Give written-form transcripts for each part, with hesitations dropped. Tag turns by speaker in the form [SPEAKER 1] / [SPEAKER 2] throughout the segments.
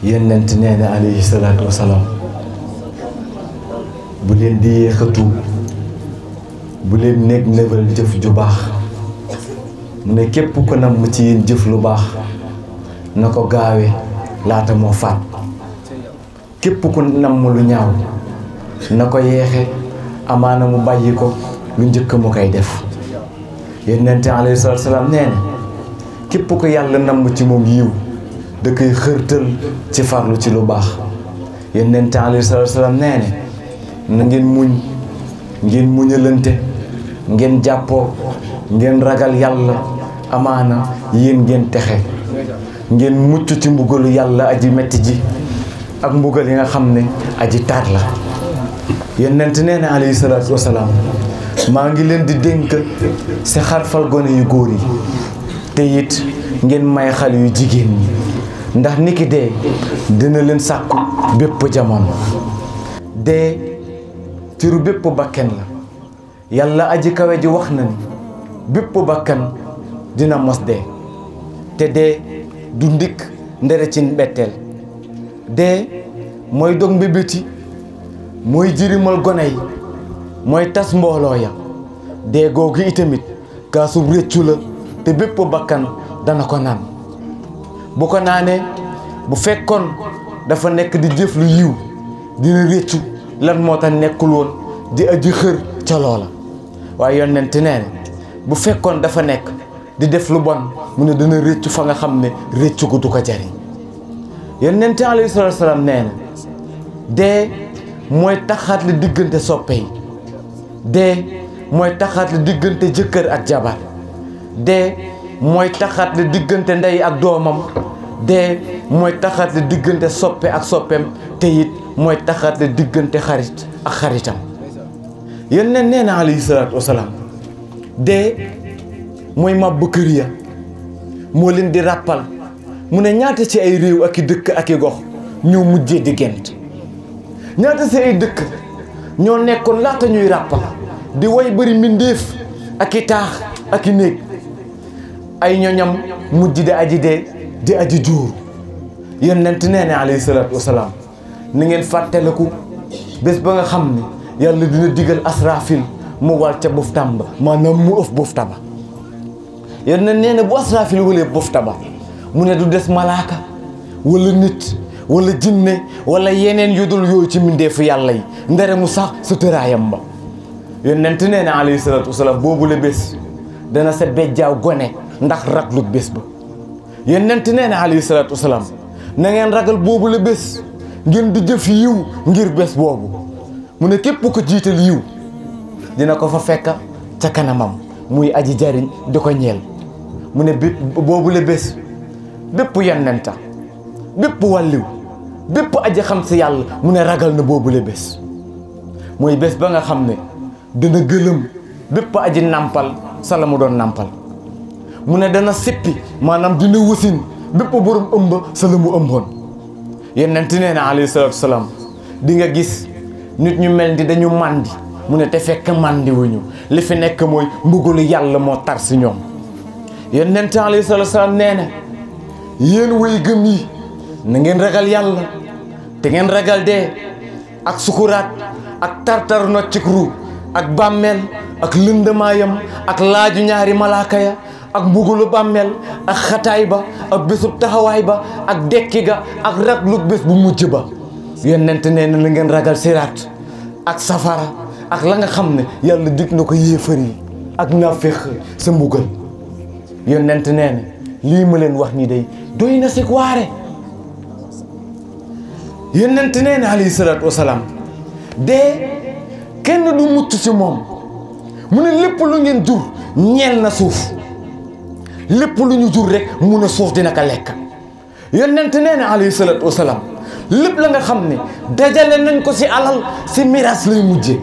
[SPEAKER 1] yonent nee na alayhi salaatu wasalaam bu leen di yéexatu bu leen nekk nëbal jëf ju baax mu ne képp ko namm ci yéen jëf lu baax na ko gaawe laata moo faat képp ku namm lu ñaaw na ko yeexe amaana mu bàyyi ko lu njëkk mu koy def yonent alayhi salaatu wasalaam nee na képp ko yàlla namm ci moom yiw da koy xërtal ci farlu ci lu baax yonent alayhi salaatu wasalaam nee na ngeen muñ ngeen muñalante ngeen jàppoo ngeen ragal yàlla amaana yéen ngeen texe ngeen mucc ci mbugalu yàlla aji metti ji ak mbugal yi nga xam ne aji tar la yonent nee na alayhi salaatu wasalaam maa ngi leen di dénk si xarfal gone yu góor yi te it ngeen may xale yu jigéen ñi ndax niki dee dina leen sàkku bépp jamono dee ciru bépp bakken la yàlla aji kawe ji wax na ni bépp bakkan dina mos dee te dee du ndikk ndere ci mbetteel dee mooy dog mbébéti mooy jirimal gone yi mooy tas mbooloo ya dee googu itamit kaasub réccu la te bépp bakkan dana ko naan bu ko naanee bu fekkoon dafa nekk di jëf lu yiw dina réccu lan moo tax nekkul woon di aji xër ca loola waaye yonent nee na bu fekkoon dafa nekk di def lu bon mu ne dana réccu fa nga xam ne réccu ko du ko jariñ yonent alayhi salaatu salaam nee na dee mooy taxaat la diggante soppe yi dee mooy taxaat la diggante jëkkër ak jabar dee mooy taxaat la diggante ndey ak doomam dee mooy taxaat la diggante soppe ak soppeem te it mooy taxaat la diggante xarit ak xaritam yonent nee na alayhi salaatu wasalaam dee mooy màbb kër ya moo leen di ràppal mu ne ñaata ci ay réew ak i dëkk ak i gox ñoo mujjee di gent ñaata ci ay dëkk ñoo nekkoon laata ñuy ràppal di way bëri mbindéef ak i taax ak i néeg ay ñoñam mujj di aji dee di aji juur yonent nee na alayhi salaatu wasalaam ni ngeen fàttaliku bés ba nga xam ne yàlla dina digal asrafil mu wal ca buftam ba maanaam mu ëf bufta ba yonent nee na bu asrafil walee bufta ba mu ne du des malaaka wala nit wala jinne wala yeneen yu dul yooyu ci mbindeefu yàlla yi ndere mu sax suturaayam ba yonent nee na alayhi salaatu wasalaam boobu la bés dana sa bejjaaw gone ndax raglu bés ba yonent nee na alayhi salaatu wasalaam na ngeen ragal boobu la bés ngeen di jëf yiw ngir bés boobu mu ne képp ko jiital yiw dina ko fa fekk ca kanamam muy aji jariñ di ko ñeel mu ne boobu la bés bépp yonenta bépp wàlliw bépp aji xam si yàlla mu ne ragal na boobu la bés mooy bés ba nga xam ne dana gëlëm bépp aji nàmpal sa la mu doon nàmpal mu ne dana sippi maanaam dina wasin bépp borom ëmb sa la mu ëmboon yonent nee na alayhi salaatu wasalaam di nga gis nit ñu mel ni dañu màndi mu ne te fekk màndi wuñu li fi nekk mooy mbugalu yàlla moo tar si ñoom yonent alayhi salaatu wasalaam nee na yéen way gëm yi na ngeen ragal yàlla te ngeen ragal dee ak sukuraat ak tartar noccik ru ak bàmmeel ak lëndamaayam ak laaju ñaari malaaka ya ak mbugalu bàmmeel ak xataay ba ak bésub taxawaay ba ak dekki ga ak raglu bés bu mujj ba yonent nee na la ngeen ragal siraat ak safara ak la nga xam ne yàlla dig na ko yéefar yi ak naafeq sa mbugal yonent nee na lii ma leen wax ni day doy na si waare yonent nee na alayhi salaatu wasalaam dee kenn du mucc ci moom mu ne lépp lu ngeen jur ñeel na suuf lépp lu ñu jur rek mu ne suuf dina ko lekk yonent nee na alayhi salaatu wasalaam lépp la nga xam ne dajale nañ ko ci alal ci miraas lay mujje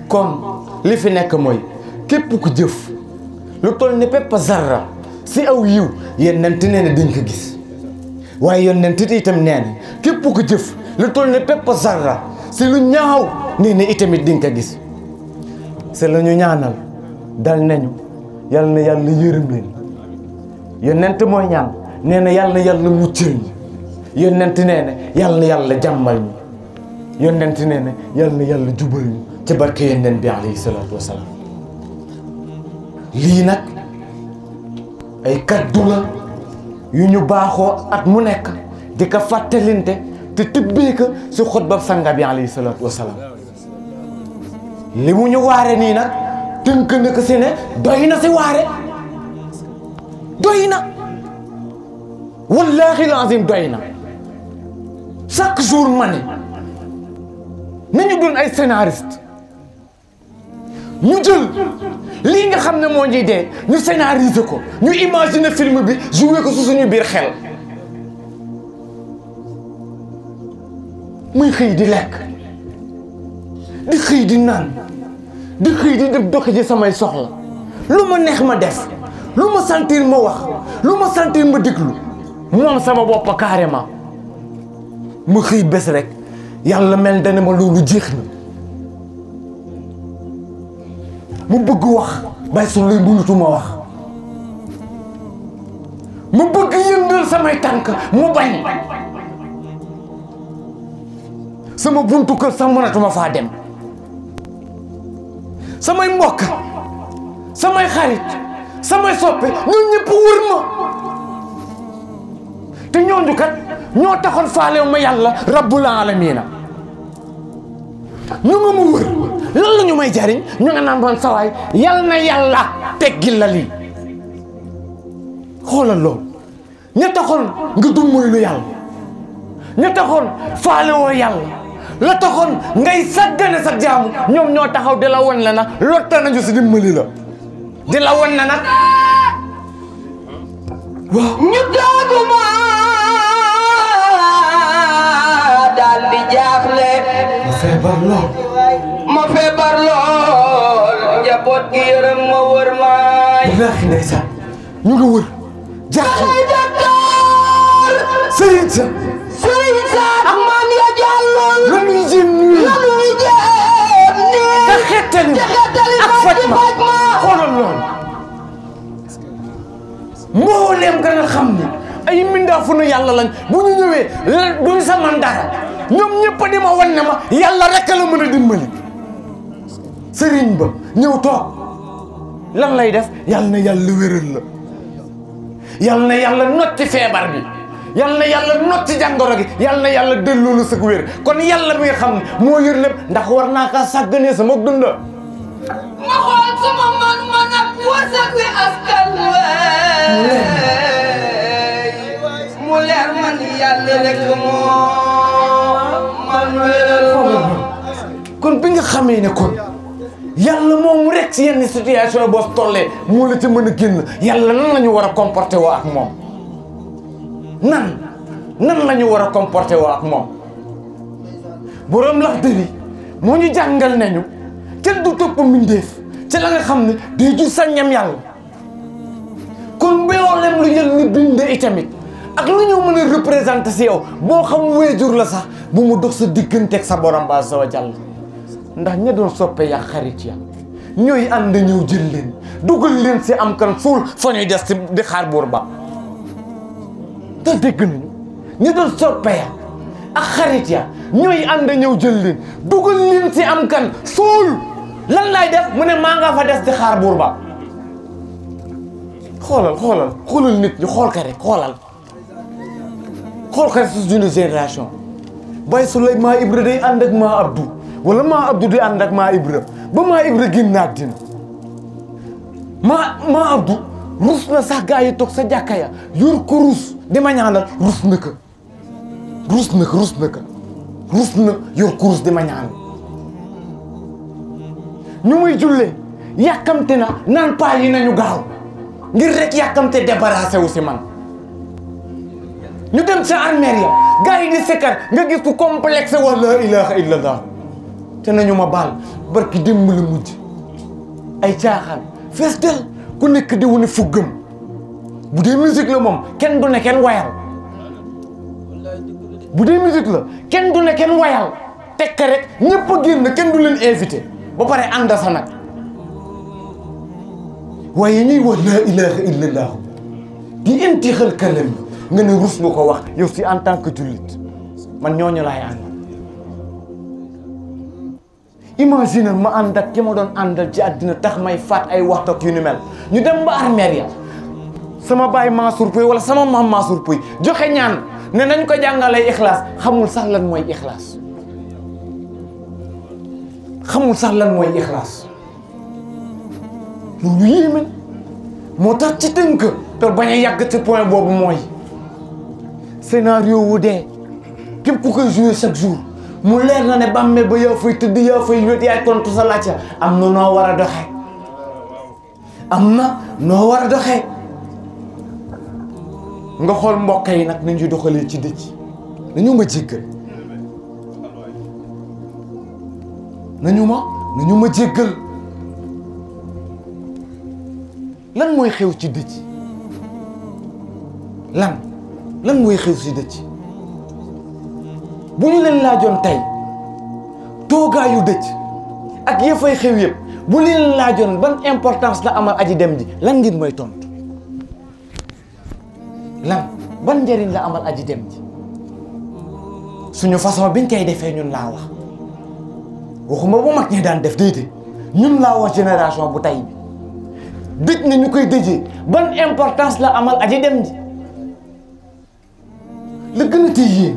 [SPEAKER 1] kon li fi nekk mooy képp ku jëf lu toll ni pepp zarra ci aw yiw yonent nee na dañ ko gis waaye yonent itam nee na képp ku jëf lu toll ni pepp zarra ci lu ñaaw nee na itamit dañ ko gis c'est la ñu ñaanal dal nañu yàlla na yàlla yërëm leen yonent mooy ñaan nee na yàlla na yàlla muccal ñi yonent nee na yàlla na yàlla jàmmal ñu yonent nee na yàlla na yàlla jubal ñu ci barke yonent bi alayhi salaatu wasalaam lii nag ay kaddu la yu ñu baaxoo at mu nekk di ko fàttalinte te tibbee ko si xutba sanga bi alayhi salaatu wasalaam li mu ñu waare nii nag tënk na ko si ne doy na si waare doy na wallaahi lazim doy na chaque jour ma ne nañu doon ay scénariste ñu jël lii nga xam ne moo ñuy dee ñu scénariser ko ñu imaginer film bi jouer ko su suñu biir xel muy xëy di lekk di xëy di naan di xëy di dem doxi ji samay soxla lu ma neex ma def lu ma sentir ma wax lu ma sentir ma déglu moom sama bopp carrément ma xëy bés rek yàlla mel dana ma loolu jeex na mu bëgg wax bàyyi su lay mënatuma wax mu bëgg yëndal samay tànk mu bañ sama buntu kër sax mënatuma faa dem samay mbokk samay xarit samay soppe ñun ñëpp wër ma te ñooñu kat ñoo taxoon faalew ma yàlla rabbul alamina ñu nga mu wër lan la ñu may jariñ ñu nga naan doon sawaay yal na yàlla teggil la lii xoolal loolu ña taxoon nga dummoy lu yàlla ña taxoon faalewoo yàlla la taxoon ngay sàggane sa jaamu ñoom ñoo taxaw di la won la nag lotta nañu si dimbali la di la won na nag waaw
[SPEAKER 2] ñu dooguma daal di jaaxle
[SPEAKER 1] ma feebar lool
[SPEAKER 2] ma feebar lool njaboot gi yërëm ma wër maay
[SPEAKER 1] wallaahi ndeysaan ñu nga wër jaaxle
[SPEAKER 2] ay docteur
[SPEAKER 1] sëriñ sa
[SPEAKER 2] ak maam ya jàlloon
[SPEAKER 1] la ñuy jéem nii
[SPEAKER 2] la ñuy jéem nii
[SPEAKER 1] te xettali ak Fatma xoolal lool mbooleem ka nga xam ni ay mbindaafu nu yàlla lañ bu ñu ñëwee la duñ sa man dara ñoom ñëpp di ma wan ne ma yàlla rek la mën a dimbali sëriñ ba ñëw toog lan lay def yàlla na yàlla wéral la yàlla na yàlla notti feebar bi yàlla na yàlla notti jàngoro gi yàlla na yàlla delloo la sëg wér kon yàlla mi nga xam ne moo yor lépp ndax war naa kaa sàgganee sama dund
[SPEAKER 2] ma xool sama man ak wërsëg wi askan mu leer man yàlla rek moo man wéral
[SPEAKER 1] kon bi nga xamee ne kon yàlla moom rek si yenn situation boo tollee moo la ci mën a génn yàlla nan la ñu war a comporter woo ak moom nan la ñu war a comporter woo ak moom boroom Laxdari moo ñu jàngal nañu kenn du topp mbindeef ci la nga xam ne day jur saññam yàlla kon mboolem lu yàlla bind itamit ak lu ñu mën a représenter si yow boo xam waajur la sax bu mu dox sa digganteeg sa borom ba sa wa jàll ndax ña doon soppe yaa xarit ya ñooy ànd ñëw jël leen dugal leen si am kan suul fa ñuy des di xaar buur ba te dégg nañu ñi doon soppe ya ak xarit ya ñooy ànd ñëw jël leen dugal leen si am kan suul lan lay def mu ne maa nga fa des di xaar buur ba xoolal nit ñi xool ka rek xool ka rek si suñu génération Baye Souley maa Ibra day ànd ak maa Abdou wala maa Abdou di ànd ak maa Ibra ba maa Ibra génn àddina maa Abdou rus na sax gaa yi toog sa jàkka ya yor ko rus di ma ñaanal rus na yor ko rus di ma ñaanal ñu muy jullee yàkkamte na naan paa yi nañu gaaw ngir rek yàkkamte débarrassé wu si man ñu dem sa armeer ya gaa yi di sekkar nga gis ku complexe wa la ilaha illallah te nañu ma baal barki démb la mujj ay caaxaan fees del ku nekk di wane fuggam bu dee musique la moom kenn du ne kenn wayal bu dee musique la kenn du ne kenn wayal tekk rek ñëpp a génn kenn du leen invité ba pare ànd sa nag waaye ñuy wax laa ilaha illallah di intixal kalam nga ne rus nga ko wax yow si en tant que jullit man ñooñu laay ànd. imagine ma ànd ak ki ma doon àndal ci àddina tax may faat ay waxtu ak yu ni mel ñu dem ba armeer ya sama baay Mansour Pouye wala sama maam Mansour Pouye joxe ñaan ne nañ ko jàngalee ixlaas xamul sax lan mooy ixlaas xamul sax lan mooy ixlaas loolu yéeme moo tax ci tënk te bañ a yàgg ci point boobu mooy scénario wu dee képp ku koy jouer chaque jour mu leer na ne bàmmeel ba yaa fay tëdd yaa fay wét yaay tontu sa laajte am na noo war a doxee am na noo war a doxee nga xool mbokk yi nag nañu doxalee ci dëj nañu ma jéggal nañu ma jéggal lan mooy xew ci dëj lan mooy xew ci dëj bu ñu leen laajoon tey toogaayu dëj ak ya fay xew yëpp bu leen laajoon ban importance la amal aji dem ji lan ngeen mooy tontu lan ban njëriñ la amal aji dem ji suñu façon biñ koy defee ñun laa wax waxuma bu mag ñi daan def déedéet ñun laa wax génération bu tey bi dëj na ñu koy dëjee ban importance la amal aji dem ji la gën a tey yéen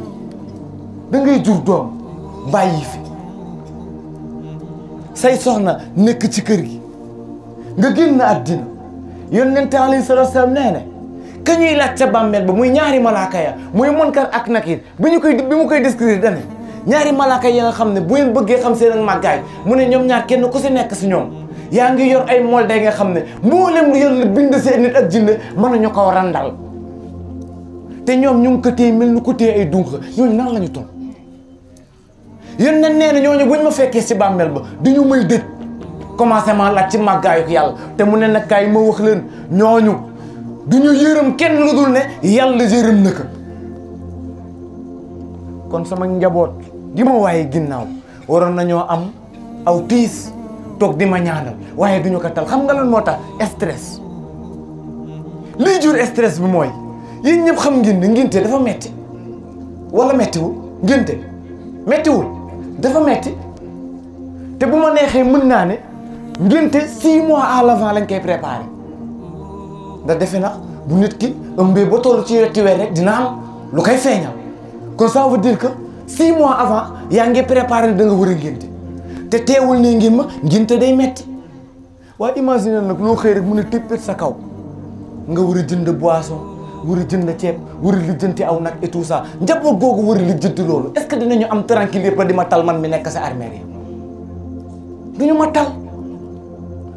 [SPEAKER 1] da ngay jur doom bàyyi fi say soxna nekk ci kër gi nga génn àddina yonent alayhi salaatu wa salaam nee na ka ñuy laaj ca bàmmeel ba muy ñaari malaaka ya muy Munkar ak Nakiir bi mu koy décrire dane ñaari malaaka yi nga xam ne bu ngeen bëggee xam seen ak màggaay mu ne ñoom ñaar kenn ku si nekk si ñoom yaa ngi yor ay molde nga xam ne mboolem lu Yàlla bind seen nit ak jinne mën nañu ko randal te ñoom ñu ngi ko téye mel ni ku téye ay dunq ñooñu nan la ñu toll yéen nag nee na ñooñu buñ ma fekkee si bàmmeel ba du ñu may dëj commencement laaj ci màggaayu Yàlla te mu ne nag kaay ma wax leen ñooñu du ñu yërëm kenn lu dul ne Yàlla yërëm na ko kon sama njaboot di ma waaye ginnaaw waroon nañoo am aw tiis toog di ma ñaanal waaye duñu ko tal xam nga lan moo tax stress lii jur stress bi mooy yéen ñëpp xam ngeen ne ngénte dafa metti wala mettiwul ngénte mettiwul dafa metti te bu ma neexee mën naa ne ngénte 6 mois à l'avant lañ koy préparé ndax defe na bu nit ki ëmbee ba toll ci wetti weer rek dina am lu koy feeñal kon ça veut dire que 6 mois avant yaa ngi préparé da nga war a ngénte te teewul ne ngeen ma ngénte day metti waaye imagine nag loo xëy rek mun a téppét sa kaw nga war a jënd boisson war a jënd ceeb war a lijjanti aw nag et tout ça njaboot googu war a lijjanti loolu est-ce que dinañu am tranquille ba di ma tal man mi nekk sa armée yi duñu ma tal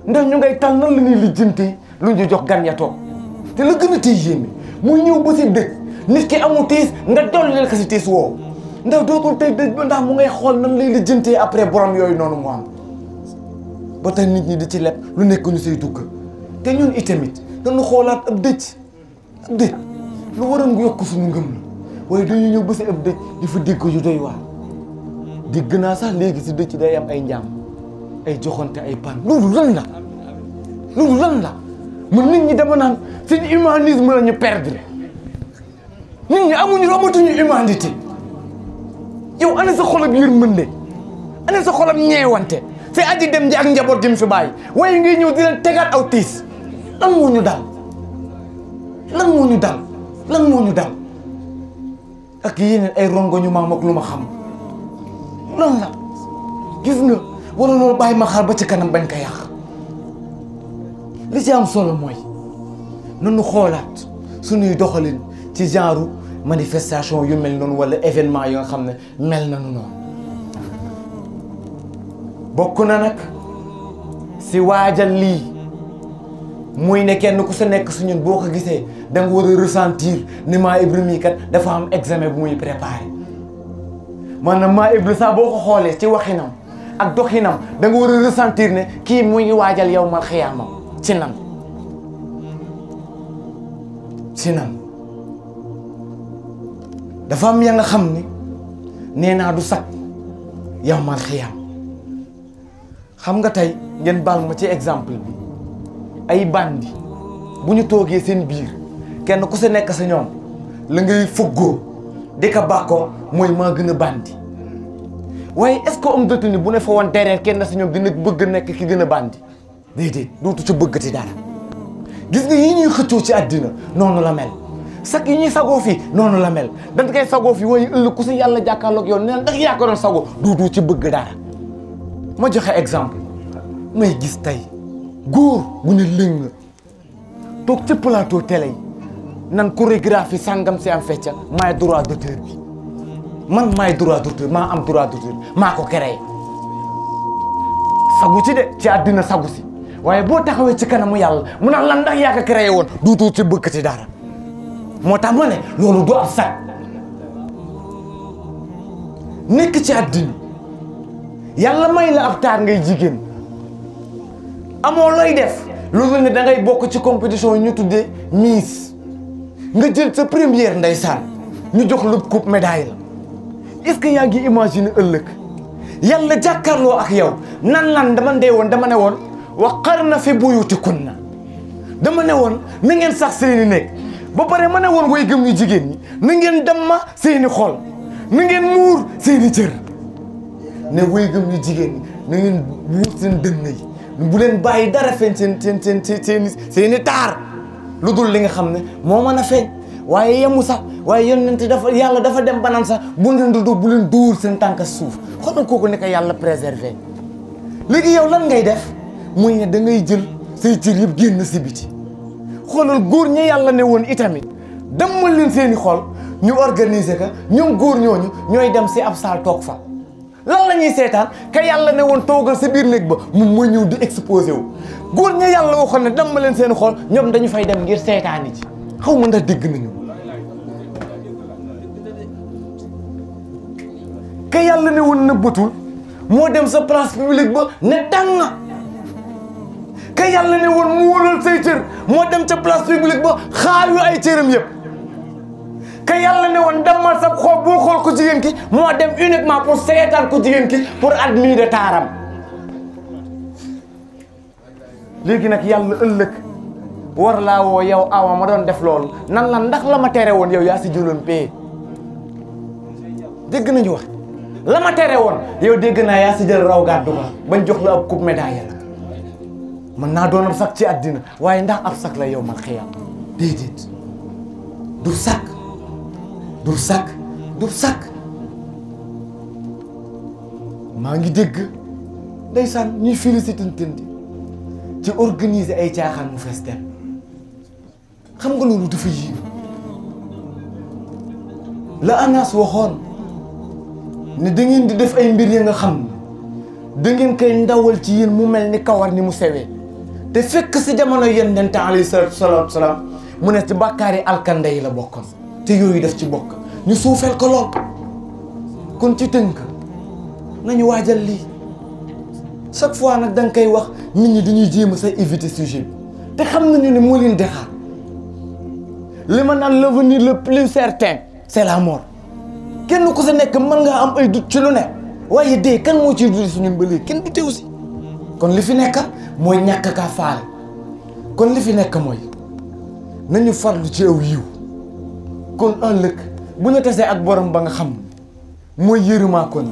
[SPEAKER 1] ndax ñu ngay tal nan la ñuy lijjanti lu ñu jox gan ya toog te la gën a tey yéeme muy ñëw ba si dëj nit ki amul tiis nga dolleel ko si tiis woowu ndax dootul tey dëj ba ndax mu ngay xool nan lay lijjantee après borom yooyu noonu mu am ba tax nit ñi di ci leb lu nekk ñu say dugg te ñun itamit dañu xoolaat ab dëj lu waroon yokk suñu ngëm la waaye dañuy ñëw ba si ab dëj di fa dégg yu doy waar dégg naa sax léegi si dëj day am ay njaam ay joxante ay pan loolu lan la man nit ñi dama naan seen humanisme la ñu perdre nit ñi amatuñu humanité yow ana sa xolab yërmande ana sa xolab ñeewante te aji dem ji ak njaboot gi mu fi bàyyi waaye ngay ñëw di leen tegaat aw tiis lan moo ñu dal ak yeneen ay rongo ñu maam ak lu ma xam lan la gis nga wala loolu bàyyi ma xaar ba ci kanam bañ ko yàq li ci am solo mooy nanu xoolaat suñuy doxalin ci genre manifestation yu mel noonu wala événement yoo nga xam ne mel na noonu bokk na nag si waajal lii muy ne kenn ku sa nekk su ñun boo ko gisee da nga war a ressentir ni maa Ibrahima kat dafa am examen bu muy préparé maanaam maa Ibrahima sax boo ko xoolee ci waxinam ak doxinam da nga war a ressentir ne kii mu ngi waajal yow mal xiyaamam ci nan dafa am ya nga xam ni nee naa du sag yow mal xiyaam xam nga tey ngeen baal ma ci exemple bi ay bandi bu ñu toogee seen biir kenn ku sa nekk sa ñoom la ngay fëggoo di ko bàkkoo mooy maa gën a bandi waaye est-ce que homme de tenue bu ne fa woon derrière kenn si ñoom dina bëgg nekk ki gën a bandi déedéet dootu ca bëggati dara gis nga yi ñuy xëccoo ci àddina noonu la mel sax yi ñuy sagoo fii noonu la mel dañ koy sagoo fii waaye ëllëg ku si yàlla jàkkaarloog yow nee ndax yaa ko doon sagoo dootu ci bëgg dara ma joxe exemple may gis tey góor bu ne lëng toog ci plateau télé yi nan chorégraphie sàngam si am fecca maay droit d'auteur bi man maay droit d'auteur maa am droit d'auteur maa ko créé sagu ci de ci àddina sagu si waaye boo taxawee ci kanamu yàlla mu naan lan ndax yaa ko créé woon duutoo ci bëgg ci dara moo tax ma ne loolu du ab sag nekk ci àddina yàlla may la ab taar ngay jigéen amoo looy def loolu ne da ngay bokk ci compétition yi ñu tuddee Miss nga jël sa première ndeysaan ñu jox la coupe médaille la est-ce que yaa ngi imaginer ëllëg yàlla jàkkaarloo ak yow nan dama ne woon wa qarna fi buyutikunna dama ne woon na ngeen sax seeni nekk ba pare ma ne woon way gëm ñu jigéen ñi na ngeen damma seeni xol na ngeen muur seeni cër ne way gëm ñu jigéen ñi na ngeen muur seen dënn yi bu leen bàyyi dara feeñ seeni taar lu dul li nga xam ne moo mën a feeñ waaye yemu sax waaye yonent yàlla dafa dem banaan sax bu leen bu leen dóor seen tànk suuf xoolal kooku ne ko yàlla préservé léegi yow lan ngay def muy ne da ngay jël say cër yëpp génn si biti xoolal góor ñi yàlla ne woon itamit demal leen seeni xol ñu organiser ka ñoom góor ñooñu ñooy dem si ab saal toog fa lan la ñuy seetaan ka yàlla ne woon toogal sa biir néeg ba moom mooy ñëw di exposé wu góor ñi yàlla waxoon ne demal leen seeni xol ñoom dañu fay dem ngir seetaani ci xaw ma ndax dégg nañu ka yàlla ne woon nëbbatul moo dem sa place publique ba ne danga ka yàlla ne woon mu wóolal say cër moo dem ca place publique ba xaar yu ay cëram yëpp ka yàlla ne woon demal sa xool bul xool ko jigéen ki moo dem uniquement pour seetaan ko jigéen ki pour admirer taaram léegi nag yàlla ëllëg war laa woo yow awa ma doon def loolu nan la ndax la ma tere woon yow yaa si jëloon paye dégg nañu wax la ma tere woon yow dégg naa yaa si jël raw gàddu ma bañ jox la ab coupe médaille la mën naa doon ab sac ci àddina waaye ndax ab sac la yow man xiyam déedéet du sac du sac du sac maa ngi dégg ndeysaan ñuy félicité tëndi ci organiser ay caaxaan mu fees dem xam nga loolu dafa yiw la Anas waxoon ne da ngeen di def ay mbir ya nga xam da ngeen koy ndawal ci yéen mu mel ni kawar ni mu sewee te fekk si jamono yonent alayhi salaatu salaam mu ne ci bàkkaari alkande yi la bokkoon te yooyu def ci bokk ñu suufeel ko lool kon ci tënk nañu waajal lii chaque fois nag da nga koy wax nit ñi dañuy jéem a sa éviter sujet bi te xam nañu ne moo leen di xaar li ma naan l'avenir le plus certain c'est la mort kenn ku sa nekk mën ngaa am ay doute ci lu ne waaye dee kan moo ciy dute suñun ba léegi kenn dute aussi kon li fi nekk mooy ñàkk kaa faale kon li fi nekk mooy nañu farlu ci aw yiw kon ëllëg bu ñu tesee ak borom ba nga xam mooy yërëmaa kon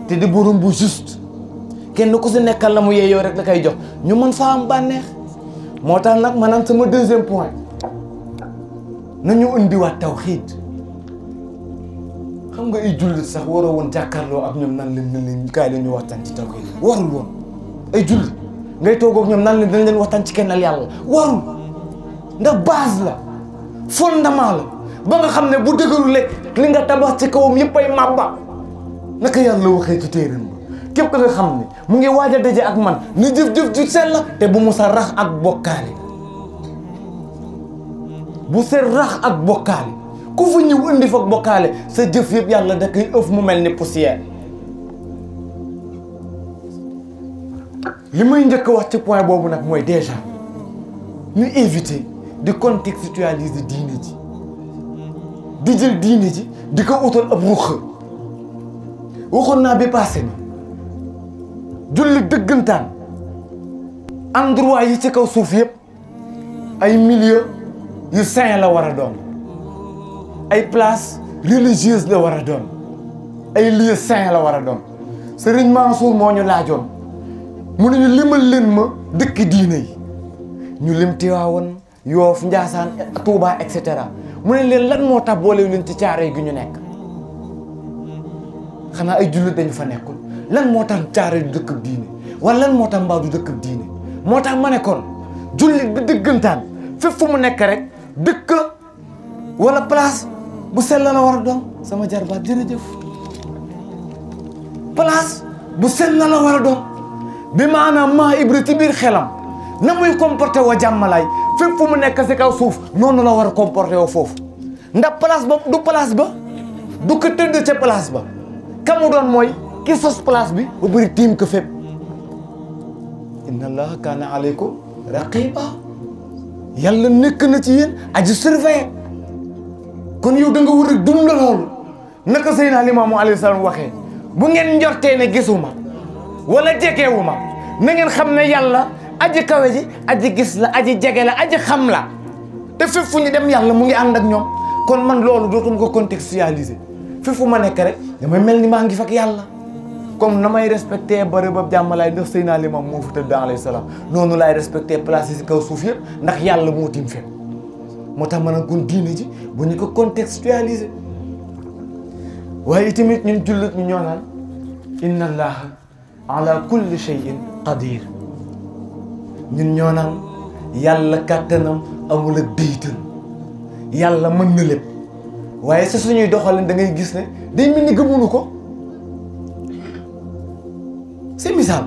[SPEAKER 1] te di borom bu juste kenn ku si nekkal la mu yeeyoo rek la koy jox ñu mën faa am bànneex moo tax nag maanaam sama deuxième point nañu indiwaat tawhiid xam nga ay jullit sax waroo woon jàkkaarloo ak ñoom nan leen kaay la ñu waxtaan ci tawhiid warul woon ay jullit ngay toog ak ñoom nan leen dañ leen waxtaan ci kennal yàlla warul ndax base la fondement la ba nga xam ne bu dëgëru lekk li nga tabax ci kawam yëpp ay màbba naka yàlla waxee ci téeram ba képp nga xam ne mu ngi waaj a daje ak man ni jëf-jëf ju sell la te bu mu sa rax ak bokkaale bu sa rax ak bokkaale ku fa ñëw indi fa bokkaale sa jëf yëpp yàlla da koy ëf mu mel ni poussière li may njëkk a wax ci point boobu nag mooy déjà ñu éviter di contextualiser diine ji di jël diine ji di ko utal ab ruq waxoon naa bi passé ni julli dëggantaan endroit yi ci kaw suuf yëpp ay milieu yu sain la war a doon ay place religieuse la war a doon ay lieu saint la war a doon Serigne Mansour moo ñu laajoon mu ne ñu limal leen ma dëkk diine yi ñu lim Tiwaawan Yoof Njaasaan Tuubaa et cetera mu ne leen lan moo tax boole leen ci Caaroy gi ñu nekk xanaa ay jullit dañu fa nekkul lan moo tax Caaroy du dëkkab diine wala lan moo tax Mbao du dëkkab diine moo tax ma ne kon jullit bi dëggantaan fépp fu mu nekk rek dëkk wala place bu sell la war a doon sama jarbaat jërëjëf place bu sell la war a doon bi maanaam maa Ibra ci biir xelam na muy comporté woo jàmmalaay fépp fu mu nekk si kaw suuf noonu la war a comporté woo foofu ndax place ba du place ba du ko tëdd ca place ba ka mu doon mooy ki sos place bi ba bëri tiim ko fépp inna allaha kaana aleykum raqiba yàlla nekk na ci yéen aji surveiller kon yow da nga war a dund loolu naka Seydina Limaamu alayhi salaam waxee bu ngeen njortee ne gisuma wala jegewuma na ngeen xam ne yàlla aji kawe ji aji gis la aji jege la aji xam la te fépp fu ñu dem yàlla mu ngi ànd ak ñoom kon man loolu dootuma ko contextualiser fépp fu ma nekk rek damay mel ni maa ngi fak yàlla comme na may respecté bërëb jàmmalaay ndax Seydina Limaam moo fa tëdd alayhi salaam noonu laay respecté place yi si kaw suuf yëpp ndax yàlla moo tiim fépp moo tax mën a kon diine ji bu ñu ko contextualiser waaye itamit ñun jullit ñu ñoo naan inna allaha ala kulli shay'in qadir ñun ñoo naan yàlla kàttanam amul ak déytal yàlla mën na lépp waaye sa suñuy doxalin da ngay gis ne day mel ni gëmunu ko c'est misaal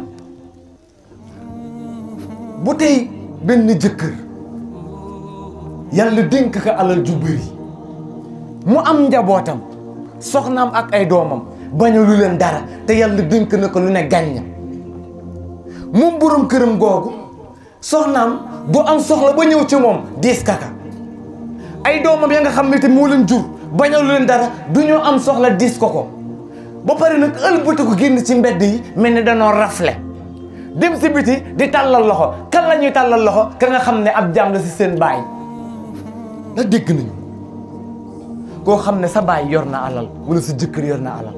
[SPEAKER 1] bu tey benn jëkkër yàlla dénk ko alal ju bëri mu am njabootam soxnaam ak ay doomam bañu lu leen dara te yàlla dénk na ko lu ne gàñña moom borom këram googu soxnaam du am soxla ba ñëw ci moom diis kaka ay doomam ya nga xam ne te moo leen jur bañu lu leen dara du ñoo am soxla diis ko ba pare nag ëlbati ko génn ci mbedd yi mel ni danoo rafle dem si biti di tàllal loxo kan la ñuy tàllal loxo ka nga xam ne ab jaam la si seen baay nga dégg nañu koo xam ne sa baay yor na alal wala sa jëkkër yor na alal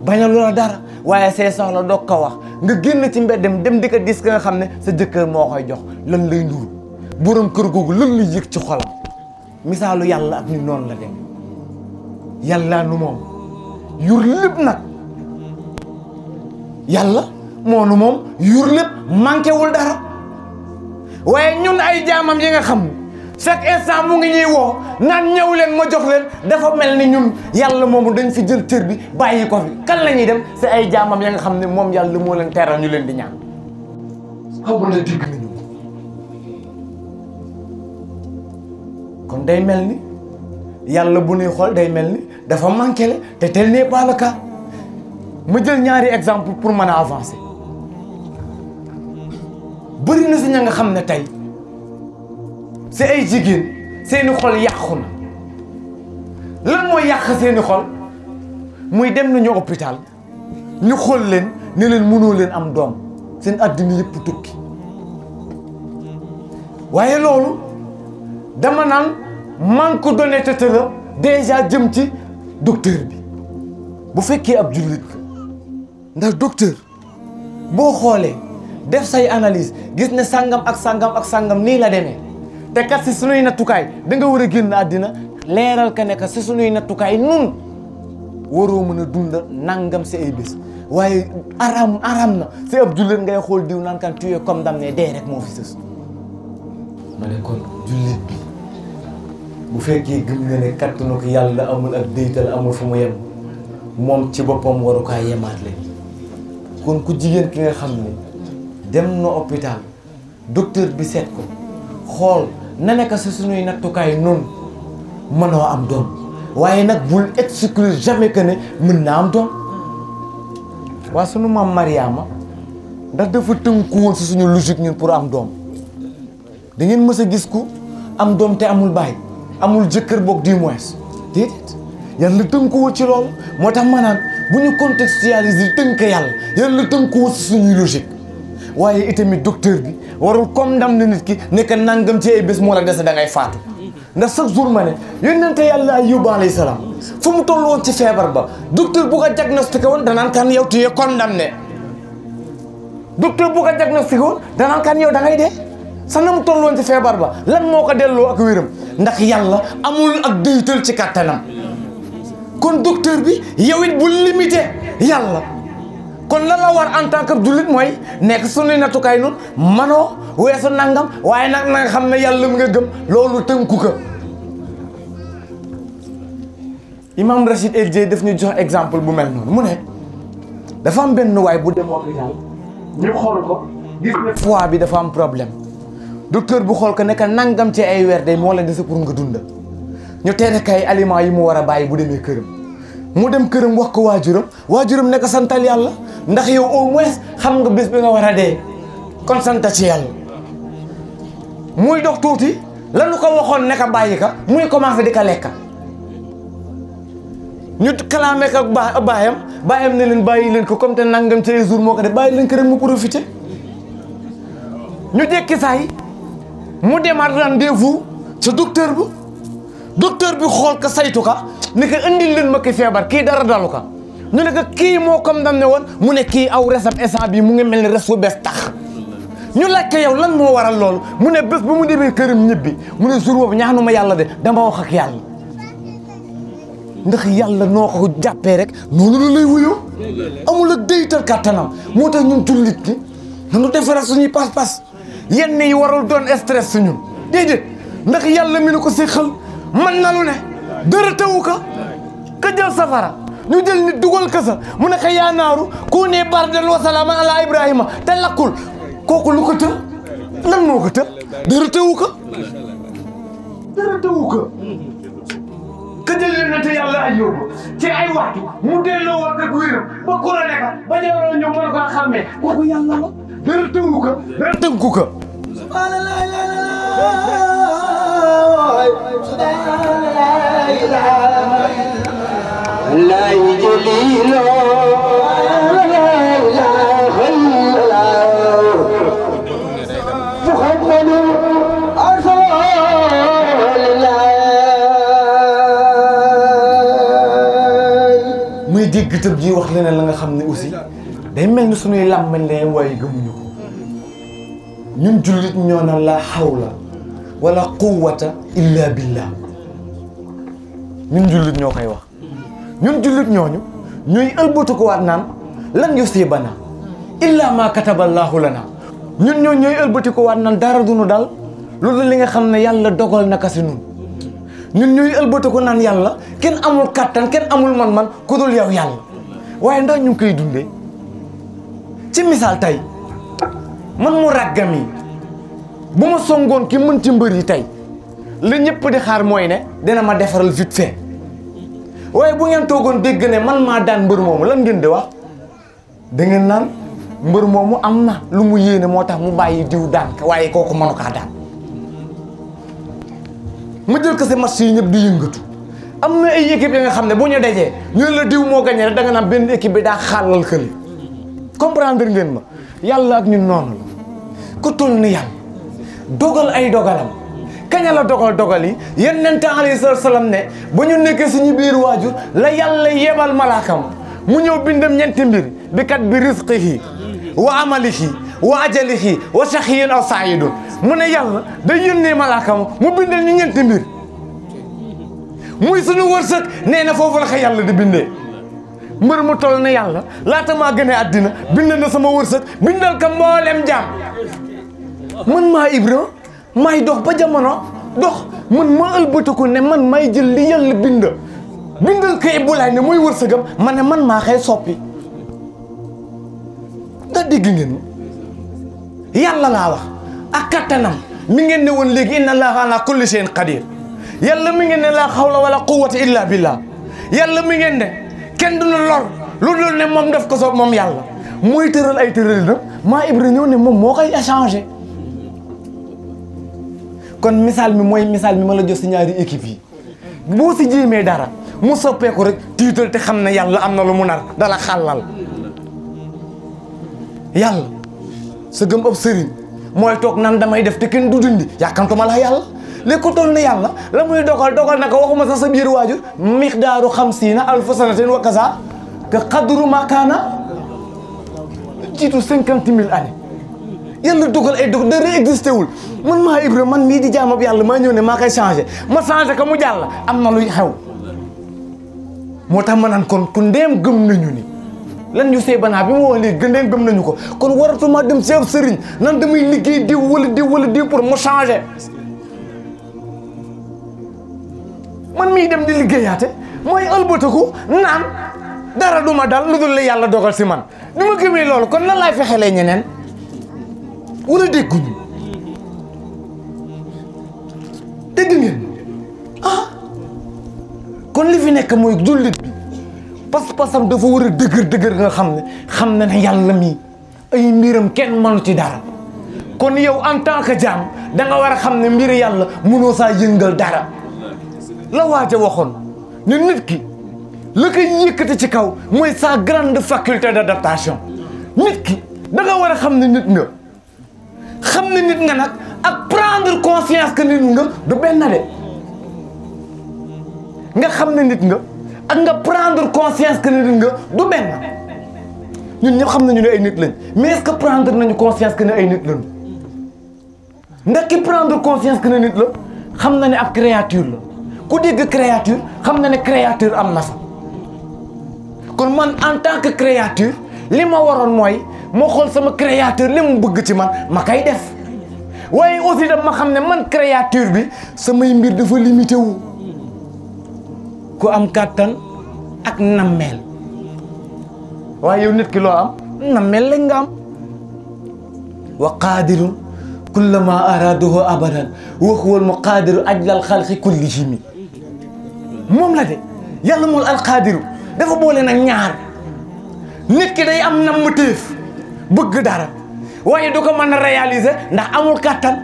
[SPEAKER 1] bañal loola dara waaye say soxla doog ko wax nga génn ci mbeddem dem di ko dis ka nga xam ne sa jëkkër moo koy jox lan lay nuru borom kër googu lan lay yëg ci xolam misaalu yàlla ak ni noonu la dem yàlla nu moom yur lépp nag yàlla moo nu moom yur lépp manqué wul dara waaye ñun ay jaamam yi nga xam chaque instant mu ngi ñuy woo naan ñëw leen ma jox leen dafa mel ni ñun yàlla moomu dañ fi jël cër bi bàyyi ko fi kan la ñuy dem si ay jaamam ya nga xam ne moom yàlla moo leen teral ñu leen di ñaan xaw na digg nañu kon day mel ni yàlla bu ñuy xool day mel ni dafa manqué le te tel n'est pas le cas ma jël ñaari exemple pour mën a avancer bëri na si ña nga xam ne tey si ay jigéen seeni xol yàqu na lan mooy yàq seeni xol muy dem nañu hôpital ñu xool leen ne leen mënoo leen am doom seen àddina yëpp tukki waaye loolu dama naan manque d'honnêteté la déjà jëm ci docteur bi bu fekkee ab jullit la ndax docteur boo xoolee def say analyse gis ne sàngam ak sàngam ak sàngam nii la demee te kat si sunuy nattukaay da nga war a génn àddina leeral ka ne que si sunuy nattukaay nun waroo mën a dunda nangam si ay bés waaye aram na si ab jullit ngay xool diw naan kan tu es condamné dee rek moo fi sës ma ne kon jullit bi bu fekkee gëm nga ne kattanu ko yàlla amul ak déytal amul fu mu yem moom ci boppam waru kaa yemaat lañ kon ku jigéen ki nga xam ne dem na hôpital docteur bi seet ko xool na nekk si suñuy nattukaay noonu mënoo am doom waaye nag bul exclure jamais que ne mën na am doom waa sunu maam Mariama ndax dafa tënku woon si suñu logique ñun pour am doom da ngeen mës a gis ku am doom te amul baay amul jëkkër boog du moins déedéet yàlla tënkuwul ci loolu moo tax ma naan bu ñu contextualiser tënk yàlla tënkuwul si suñuy logique waaye itamit docteur bi warul condamner nit ki nekk nangam ci ay bés moo la dese da ngay faatu ndax chaque jour ma ne yónnente yàlla Ayyub alayhi salaam fu mu toll woon ci feebar ba docteur bu ko diagnostiqué woon danaan kan yow tu es condamné docteur bu ko diagnostiqué woon danaan kan yow da ngay dee sax na mu toll woon ci feebar ba lan moo ko delloo ak wéram ndax yàlla amul ak déytal ci kattanam kon docteur bi yow it bu limité yàlla kon lan la war en tant que jullit mooy nekk suñuy nattukaay nun manoo weesu nangam waaye nag na nga xam ne yàlla mu nga gëm loolu tënku ko Imam Rachid El Dieye daf ñu jox exemple bu mel noonu mu ne dafa am benn waay bu dem hôpital ñu xool ko gis ne foie bi dafa am problème docteur bu xool ko ne ka nangam ci ay weer day moo la dese pour nga dunda ñu tere kay aliments yi mu war a bàyyi bu demee këram mu dem këram wax ko waajuram ne ko santal yàlla ndax yow au moins xam nga bés bi nga war a dee kon santa ci yàlla muy dox tuuti lanu ko waxoon ne ka bàyyi ka muy commencé di ka lekka ñu kalaame ko baayam ne leen bàyyi leen ko comme te nangam ci ay jour moo ko def bàyyi leen ko rek mu profité ñu jekki saay mu demaat rendez-vous ca docteur bi xool ko saytu ka ne ko indil leen ma ki feebar kii dara dalu ka ñu ne ko kii moo condamné woon mu ne kii aw resam instant bi mu ngi mel ni res fu bees tax ñu laaj ko yow lan moo waral loolu mu ne bés ba mu demee këram ñibbi mu ne jour boobu ñaanuma yàlla de dama wax ak yàlla ndax yàlla noo ko jàppee rek noonu la lay wuyoo amul ak déytal kàttanam moo tax ñun jullit ñi nanu defaraat suñuy pas-pas yenn yi warul doon stress su ñun déedéet ndax yàlla mi nu ko séqal man na lu ne dara tawu ka jël safara ñu jël nit dugal ka sa mu ne ko yaa naaru ku ne bardan wa salaaman ala ibrahima te lakkul kooku lu ko të lan moo ko të dara tawu ka ka jël yonente yàlla Ayyub ci ay waxtu mu delloo war ak wéram ba korone ka ba jaaroo ñëw mën ko xàmmee kooku yàlla la dara tënku ka dara tënku ka muy dégg tëb ji wax leneen la nga xam ne aussi day mel ni suñuy làmmañ la yem waaye gëmuñu ko ñun jullit ñoo na la hawla wala quwwata illa billah ñun jullit ñoo koy wax ñun jullit ñooñu ñuy ëlbatu ko waat naan lan yusibana illa ma kataballahu lana ñun ñoo ñooy ëlbati ko waat naan dara duñu dal loolu li nga xam ne yàlla dogal naka si ñun ñuy ëlbati ko naan yàlla kenn amul kattan kenn amul man-man ku dul yow yàlla waaye ndax ñu ngi koy dundee ci misaal tey man mu raggam yi bu ma songoon ki mën ci mbër yi tey li ñëpp di xaar mooy ne dina ma defaral vite fait waaye bu ngeen toogoon dégg ne man maa daan mbër moomu lan ngeen di wax da ngeen naan mbër moomu am na lu mu yéene moo tax mu bàyyi diw daan ka waaye kooku mënu kaa daan ma jël ko si match yi ñëpp di yëngatu am na ay équipe yi nga xam ne bu ñu dajee ñu ne la diw moo gagné rek da nga naan benn équipe bi daa xaalal kële comprendre ngeen ma yàlla ak ñun noonu la ku toll ni yàlla dogal ay dogalam kaña la dogal yi yonent alayhi salaam ne ba ñu nekkee suñu biir waajur la yàlla yebal malaakam mu ñëw bindam ñeenti mbir bi kat bi rizqihi wa amalihi wa ajalihi wa shaqiyyun aw sa'idun mu ne yàlla day yónnee malaakam mu bindal ñu ñeenti mbir muy suñu wërsëg nee na foofu la ko yàlla di bindee mbër mu toll ne yàlla laata maa gënee àddina bind na sama wërsëg bindal ka mboolem jaam man maa Ibra maay dox ba jamono dox man ma ëlbatiku ne man may jël li yàlla bindal ko Ibulaay ne mooy wërsëgam ma ne man maa xëy soppi da dégg ngeen yàlla laa wax ak kattanam mi ngeen ne woon léegi inna allaha ala kulli shay'in qadir yàlla mi ngeen ne laa hawla wala quwwata illa billah yàlla mi ngeen ne kenn du lor lu dul ne moom def ko soob moom yàlla mooy tëral ay tëralinam maa Ibra ñëw ne moom moo koy échangé kon misaal mi mooy misaal mi ma la jox si ñaari équipe yi boo si jéemee dara mu soppeeku rek tiital te xam ne yàlla am na lu mu nar dala xàllal yàlla sa gëm ab sëriñ mooy toog nan damay def te kenn du dindi yàkkantuma la yàlla léegi ku toll na yàlla la muy dogal naka waxuma sax sa biir waajur miqdaaru 50 alfa sanatin wa kaza ka qadru ma kaana jiitu 50 000 années yàlla dogal ay dogal dara existé wul man maa Ibra man mii di jaamab yàlla maa ñëw ne maa koy changé ma changé ko mu jàll am na luy xew moo tax ma naan kon ku ndeem gëm nañu ni lan ñu see banaa bi ma wax léegi ndeem gëm nañu ko kon waratuma dem si ab sëriñ nan damay liggéey diw wala diw pour mu changé man mii dem di liggéeyaate mooy ëlbatiku naan dara du ma dal lu dul la yàlla dogal si man ni ma gëmee loolu kon nan laay fexelee ñeneen wala dégguñu dégg ngeen kon li fi nekk mooy jullit bi pas-pasam dafa war a dëgër nga xam ne yàlla mii ay mbiram kenn mënu ci dara kon yow en tant que jaam da nga war a xam ne mbir yàlla mënoo saa yëngal dara la waaja waxoon ne nit ki la koy yëkkati ci kaw mooy sa grande faculté d'adaptation nit ki da nga war a xam ne nit nga xam ne nit nga nag ak prendre conscience que nit nga du benn de nga xam ne nit nga ak nga prendre conscience que nit nga du benn ñun ñëpp xam nañu ne ay nit lañ mais est-ce que prendre nañu conscience que ne ay nit lañu ndax ki prendre conscience que ne nit la xam na ne ab créature la ku dégg créature xam na ne créature am na fa kon man en tant que créature li ma waroon mooy ma xool sama créature li mu bëgg ci man ma kay def waaye aussi dama xam ne man créature bi samay mbir dafa limité wu ku am kàttan ak nammeel waaye yow nit ki loo am nammeel lañ nga am wa qaadirun kullama araduhu abadan wa huwa al-muqaadiru ajlal xalqi kullihim moom la de yàlla mool alqaadiru dafa boole nag ñaar nit ki day am nammateef bëgg dara waaye du ko mën a réaliser ndax amul kàttan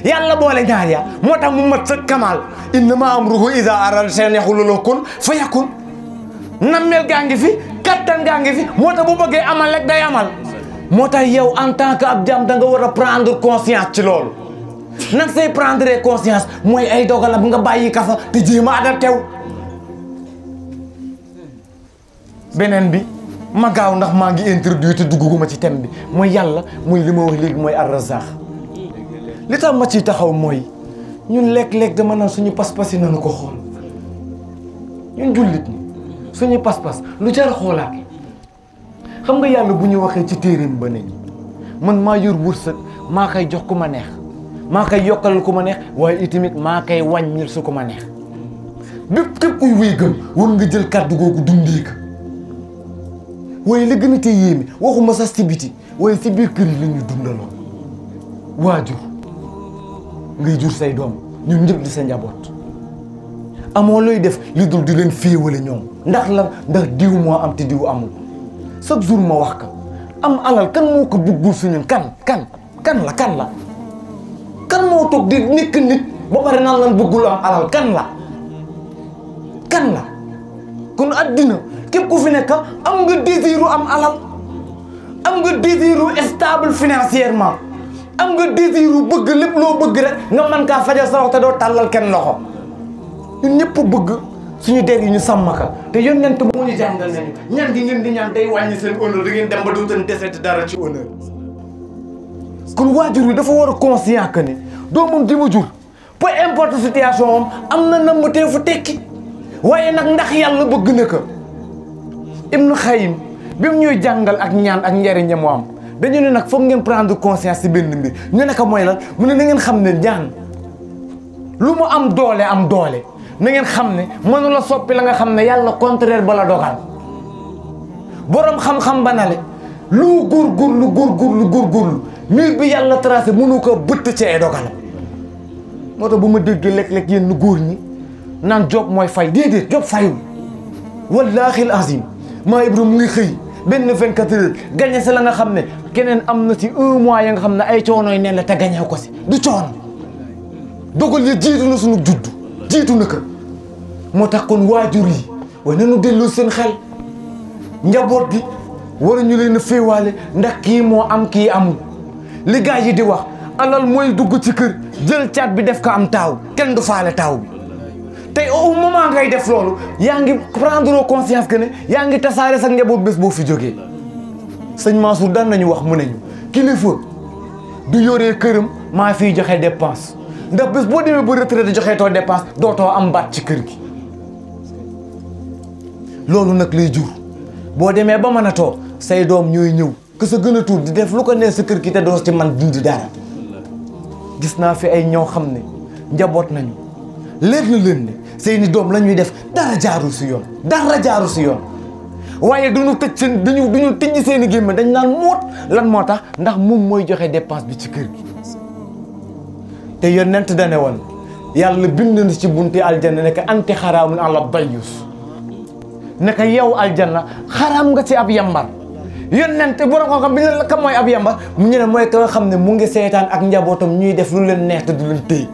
[SPEAKER 1] yàlla boole ñaar ya moo tax mu mat sa kamaal innama amruhu iza arada shay'an yaqulu lahu kun fayakun nammeel gaa ngi fi kattan gaa ngi fi moo tax bu bëggee amal rek day amal moo tax yow en tant que ab jaam da nga war a prendre conscience ci loolu nag say prendre conscience mooy ay dogalam nga bàyyi kafa te jéem a adapté wu beneen bi ma gaaw ndax maa ngi introduire te dugguma ci thème bi mooy yàlla muy li ma wax léegi mooy ar-Razzaq li tax ma ciy taxaw mooy ñun léeg-léeg dama naan suñu pas-pas yi nañu ko xool ñun jullit ñi suñu pas-pas lu jar xoolaat xam nga yàlla bu ñu waxee ci téeréem ba ne man maa yor wërsëg maa koy jox ku ma neex maa koy yokkalal ku ma neex waaye itamit maa koy wàññil su ku ma neex bépp képp kuy wéy gëm war nga jël kàddu googu dundee ko waaye li gën a tey yéeme waxuma sax si biti waaye si biir kër yi la ñu dundaloo waajur ngay jur say doom ñun ñëpp di sa njaboot amoo looy def li dul di leen féewale ñoom ndax ndax diw moo am te diw amul chaque jour ma wax ka am alal kan moo ko buggul suñun kan la kan moo toog di nekk nit ba pare naan lan bëggul am alal kan la kon addina képp ku fi nekk am nga désiru am alal am nga désiru stable financièrement am nga désiru bëgg lépp loo bëgg rek nga mën kaa fajal sa wax te doo tàllal kenn loxo ñun ñëpp bëgg suñu dégg yi ñu sàmm ka te yonent moo ñu jàngal nañu ñaan gi ngeen di ñaan day wàññi seen honneur da ngeen dem ba dootan deseti dara ci honneur kon waajur wi dafa war a conscient que ne doomam di ma jur peu importe situation am na namm tee fu tekki waaye nag ndax yàlla bëgg na ko Ibnu Xayyim bi mu ñuy jàngal ak ñaan ak njëriñ moo am dañu ne nag foog ngeen prendre conscience ci benn mbir ñu ne ko mooy lan mu ne na ngeen xam ne ñaan lu mu am doole na ngeen xam ne mënu la soppi la nga xam ne yàlla contraire ba la dogal borom xam-xam ba na le lu góorgóorlu mur bi yàlla tracé mënu ko bëtt ci ay dogalam moo tax bu ma dégg léeg-léeg yéen góor ñi naan job mooy fay déedéet job fayul wallaahi azim maa Ibra mu ngi xëy benn 24 heures gagné si la nga xam ne keneen am na ci 1 mois ya nga xam ne ay coono yi neen la te gagné ko si du coono dogal yi jiitu na suñu juddu jiitu na ko moo tax kon waajur yi way nañu dellu seen xel njaboot gi waruñu leen a féewaale ndax kii moo am kii amul li gars yi di wax alal mooy dugg ci kër jël caat bi def ko am taaw kenn du faale taaw bi tey au moment ngay def loolu yaa ngi prendre conscience que ne yaa ngi tasaare sa njaboot bés boo fi jógee sëñ Mansour daan nañu wax mu ne ñu kilifa du yoree këram maa fiy joxe dépense ndax bés boo demee ba retraité joxe too dépense dootoo am baat ci kër gi loolu nag lay jur boo demee ba mën a toog say doom ñooy ñëw que sa gën a tuut di def lu ko neex sa kër gi te doo ci man dindi dara gis naa fi ay ñoo xam ne njaboot nañu leer na leen ne seeni doom la ñuy def dara jaaru si yoon waaye duñu tëj seen duñu tëj seen i gémmiñ dañ naan muut lan moo tax ndax moom mooy joxe dépense bi ci kër gi te yonent dane woon yàlla bind na ci bunti aljanna ne que anti xaraamun ala dayyus ne que yow aljanna xaraam nga ci ab yambar yonent borom ko xam bi ne la ka mooy ab yambar mu ñu ne mooy ka nga xam ne mu ngi seetaan ak njabootam ñuy def lu leen neex te du leen téy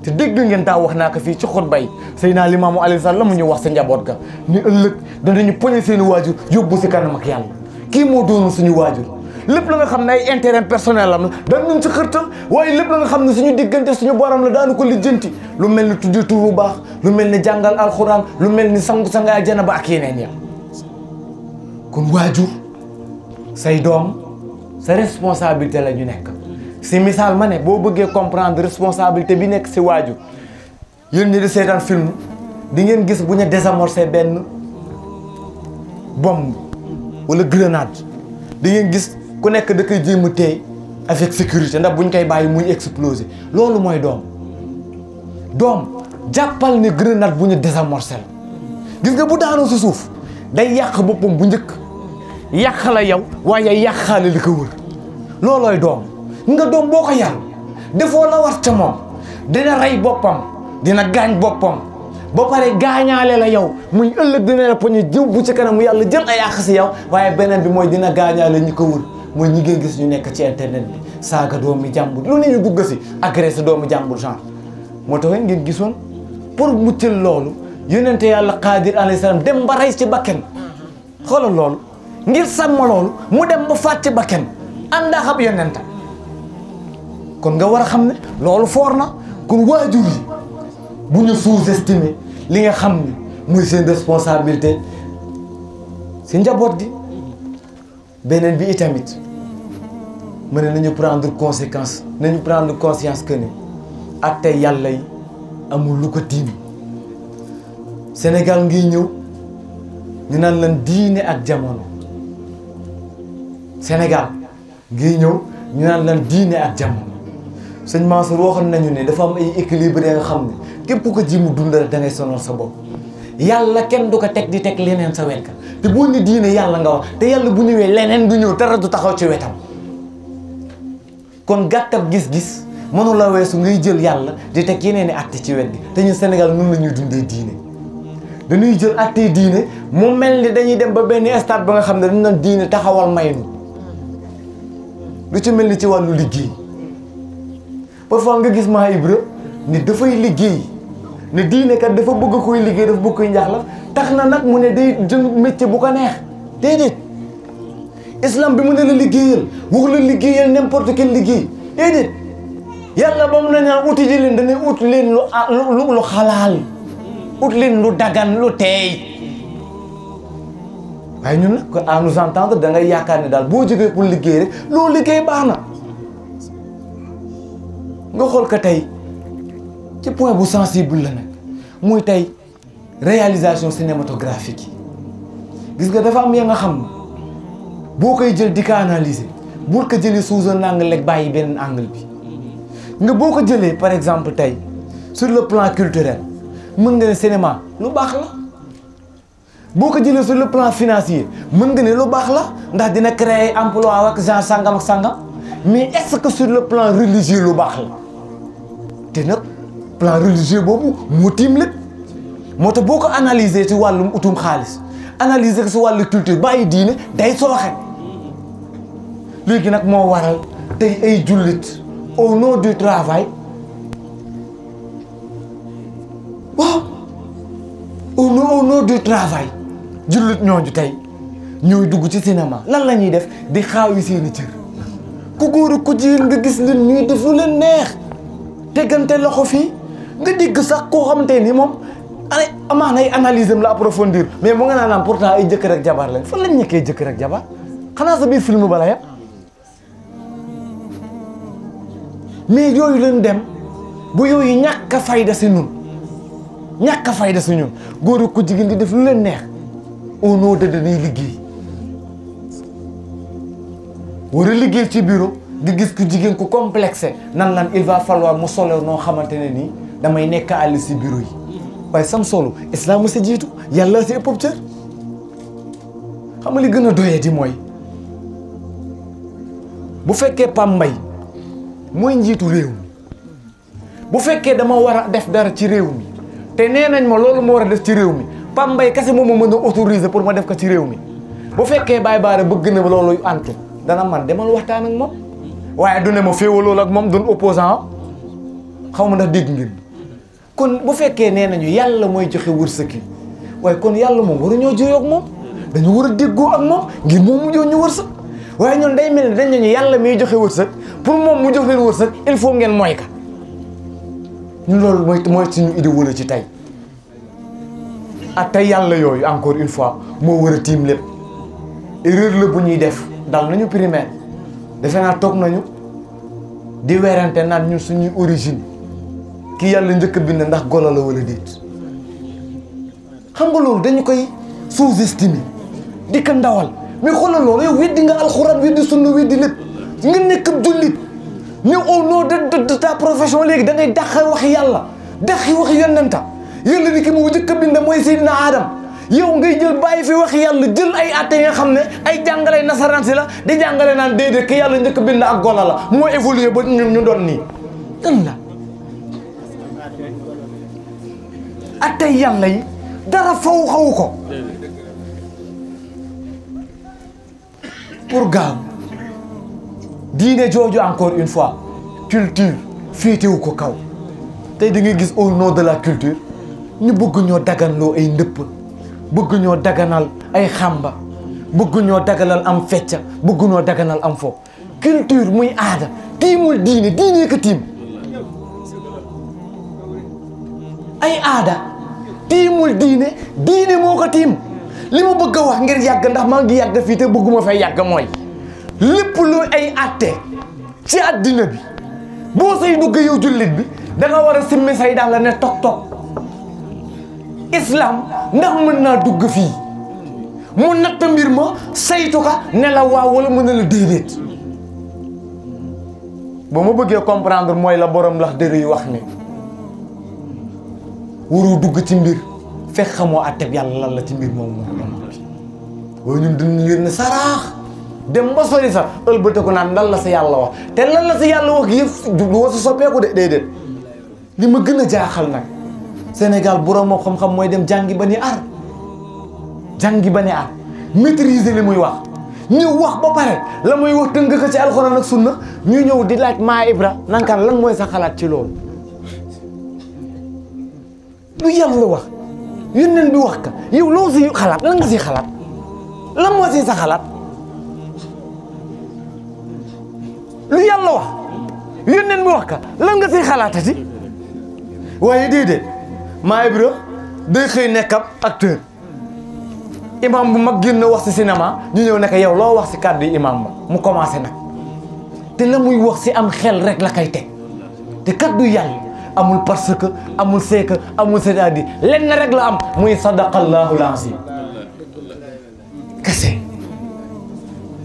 [SPEAKER 1] te dégg ngeen taa wax naa ko fii ci xutba yi Seydina Limaamu alayhi salaam la mu ñu wax sa njaboot ga ni ëllëg danañu poñe seeni waajur yóbbu si kanam ak yàlla kii moo doonu suñu waajur lépp la nga xam ne ay intérêt personnel am la daan nañ si xërtal waaye lépp la nga xam ne suñu diggante suñu borom la daanu ko lijjanti lu mel ni tuddi tur bu baax lu mel ni jàngal alxuraan lu mel ni sangu sangaay janaba ak yeneen ya kon waajur say doom sa responsabilité la ñu nekk si misaal ma ne boo bëggee comprendre responsabilité bi nekk si waajur yéen ñi di seetaan film di ngeen gis bu ñu désamorcé benn bombe wala grenade di ngeen gis ku nekk da koy jéem a téye avec sécurité ndax buñ koy bàyyi muy exploser loolu mooy doom jàppal ne grenade bu ñu désamorcé la gis nga bu daanoo si suuf day yàq boppam bu njëkk yàq la yow waaye yàqaale li ko wër loolooy doom nga doom boo ko yar defoo la war ca moom dina rey boppam dina gaañ boppam ba pare gaañaale la yow muy ëllëg dina la poñe jiw bu ci kanam yàlla jël ay àq si yow waaye beneen bi mooy dina gaañaale ñi ko wër mooy ñi ngeen gis ñu nekk ci internet bi saaga doomi jàmbur lu ne ñu dugg si agressé doomi jàmbur genre moo tax ngeen gisoon pour muccal loolu yonente yàlla Xaadir alayhi salaam dem ba rey ci bakken xoolal loolu ngir sàmm loolu mu dem ba faat ci bakken àndaa ab yonenta kon nga war a xam ne loolu foor na kon waajur yi bu ñu sous-estimer li nga xam ne muy seen responsabilité si njaboot gi beneen bi itamit mën nañu prendre conséquence nañu prendre conscience que ne ak tey yàlla yi amul lu ko tiim Sénégal ngi ñëw ñu naan lan diine ak jamono Sénégal ngi ñëw ñu naan lan diine ak jamono sëñ Mansour waxoon nañu ne dafa am ay équilibre nga xam ne képp ko ji mu dundal da ngay sonal sa bopp yàlla kenn du ko teg di teg leneen sa wet ka te boo ni diine yàlla nga wax te yàlla bu ñëwee leneen du ñëw dara du taxaw ci wetam kon gàttab gis-gis mënu la weesu ngay jël yàlla di teg yeneen i àtte ci wet gi te ñu Sénégal noonu la ñuy dundee diine dañuy jël àtte diine mu mel ni dañuy dem ba benn stade ba nga xam ne dañu naan diine taxawal maynu lu ci mel ni ci wàllu liggéey parfois nga gis maa Ibra ni dafay liggéey ne diine kat dafa bëgg koy liggéey dafa bëgg koy njaxlaf tax na nag mu ne day jël métier bu ko neex déedéet islam bi mu ne la liggéeyal wax la liggéeyal n'importe quel liggéey déedéet yàlla ba mu ne ñaan uti ji leen dañuy ut leen lu xalaal ut leen lu dagan lu teey waaye ñun nag à nous entendre da ngay yaakaar ne daal boo jógee pour liggéey rek loo liggéey baax na nga xool ko tey ci point bu sensible la nag muy tey réalisation cinématographique yi gis nga dafa am ya nga xam ne boo koy jël di ko analyser bul ko jëlee sous un angle rek bàyyi beneen angle bi nga boo ko jëlee par exemple tey sur le plan culturel mën nga ne cinéma lu baax la boo ko jëlee sur le plan financier mën nga ne lu baax la ndax dina créer emploi ak genre sangam ak sangam mais est-ce que sur le plan religieux lu baax la te nag plan religieux boobu moo tiim lépp moo tax boo ko analyser ci wàllum utum xaalis analyser ko ci wàllu culture bàyyi diine day sooxe léegi nag moo waral tey ay jullit au nom du travail waaw au nom du travail jullit ñooñu tey ñooy dugg ci cinéma lan la ñuy def di xaawi seeni cër ku góor ku jigéen nga gis leen ñuy def lu leen neex teggante loxo fii nga dégg sax koo xamante ni moom amaana ay analyse am la approfondir mais mu nga naan pourtant ay jëkkër ak jabar lañ fan lañ nekkee jëkkër ak jabar xanaa sa biir film bala ya mais yooyu leen dem bu yooyu ñàkk a fayda si ñun ñàkk a fayda si ñun góor ku jigéen di def lu leen neex au nom de dañuy liggéey war a liggéey ci bureau di gis ku jigéen ku complexé nan lan il va falloir mu solo noo xamante ne nii damay nekk àll si bureau yi waaye sam solo islam mu si jiitu yàlla si ëpp cër xam nga li gën a doyee di mooy bu fekkee Pam Mbaye mooy njiitu réew mi bu fekkee dama war a def dara ci réew mi te nee nañ ma loolu ma war a def ci réew mi Pam Mbaye kese moom ma mën a autoriser pour ma def ko ci réew mi bu fekkee Baye Bara bëgg na loolu antu dana man demal waxtaan ak moom waaye du ne ma féewaloo ak moom doon opposant xaw ma ndax dégg ngeen kon bu fekkee nee nañu yàlla mooy joxe wërsëg yi waaye kon yàlla moom waruñoo juyoo ak moom dañu war a déggoo ak moom ngir moom mu jox ñu wërsëg waaye ñun day mel ni dañ ñu yàlla miy joxe wërsëg pour moom mu jox leen wërsëg il faut ngeen mooy ka ñun loolu mooy suñu idée wala ci tey ak tey yàlla yooyu encore une fois moo war a tiim lépp erreur la bu ñuy def dal nañu primaire defe naa toog nañu di werante naan ñun suñuy origine ki yàlla njëkk a bind ndax golo la wala déet xam nga loolu dañu koy sous-estimer di ko ndawal mais xoolal loolu yow weddi nga alxuraan weddi sunna weddi lépp nga nekk ab jullit ñëw au nom de ta profession léegi da ngay dàq waxi yàlla dàqi waxi yonenta yàlla ni ki mu njëkk a bind mooy Seydina Adam yow ngay jël bàyyi fi wax yàlla jël ay atte yi nga xam ne ay jàngale nasaraan si la di jàngale naan déedéet ki yàlla njëkk bind ak gola la moo évolué ba ñu doon nii dan la atte yàlla yi dara faw xaw ko pour gaaw diine jooju encore une fois culture féetewu ko kaw tey da ngay gis au nom de la culture ñu bëgg ñoo daganloo ay ndëpp bëgg ñoo daganal ay xamba bëgg ñoo daganal am fecca bëgg ñoo daganal am fo culture muy aada tiimul diine diine ko tiim ay aada tiimul diine diine moo ko tiim li ma bëgg a wax ngir yàgg ndax maa ngi yàgg fii te bëgguma fay yàgg mooy lépp lu ay atte ci àddina bi boo say dugg yow jullit bi da nga war a simmi say daal la ne toog islam ndax mën naa dugg fii mu natt mbir ma saytu ka ne la waaw wala mën na la déedéet ba ma bëggee comprendre mooy la borom lax dëre yu wax ne waru dugg ci mbir fekk xamoo àtteb yàlla lan la ci mbir moom waaye ñun dañu leen ne saraax dem ba sori sax ëlbate ko naan lan la sa yàlla wax te lan la sa yàlla wax yëpp du wasu soppeeku de déedéet li ma gën a jaaxal nag Sénégal borom moo xam-xam mooy dem jàngi ba ni ar jàngi ba ni ar maîtriser li muy wax ñëw wax ba pare la muy wax tënk ko ci alxuraan ak sunna ñu ñëw di laaj maa Ibra nankaan lan mooy sa xalaat ci loolu lu yàlla wax yónneen bi wax ka yow loo si xalaat lan nga si xalaat lan moo si sa xalaat lu yàlla wax yónneen bi wax ka lan nga si xalaatati waaye déedéet maa Ibra day xëy nekk ab acteur imam bu mag génn wax si cinéma ñu ñëw nekk yow loo wax si kàddu yi imam ba mu commencé nag te la muy wax si am xel rek la koy teg te kàddu yàlla amul parce que amul c'est que amul c'est-à-dire lenn rek la am muy sadaqallahu al-azim kese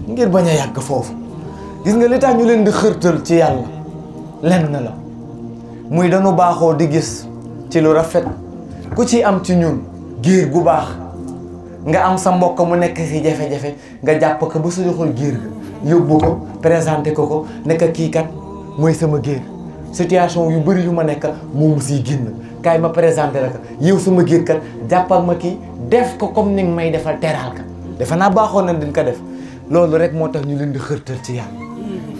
[SPEAKER 1] ngir bañ a yàgg foofu gis nga li tax ñu leen di xërtal ci yàlla lenn la muy dañu baaxoo di gis ci lu rafet ku ci am ci ñun géer gu baax nga am sa mbokk mu nekk si jafe-jafe nga jàpp ko ba su joxul géer ga yóbbu ko présenté ko nekk kii kat mooy sama géer situation yu bëri yu ma nekk moom siy génn kaay ma présenté la ko yow sama géer kat jàppal ma kii def ko comme ni nga may defal teral ka defe naa baaxoon nañ dañ ko def loolu rek moo tax ñu leen di xërtal ci yàlla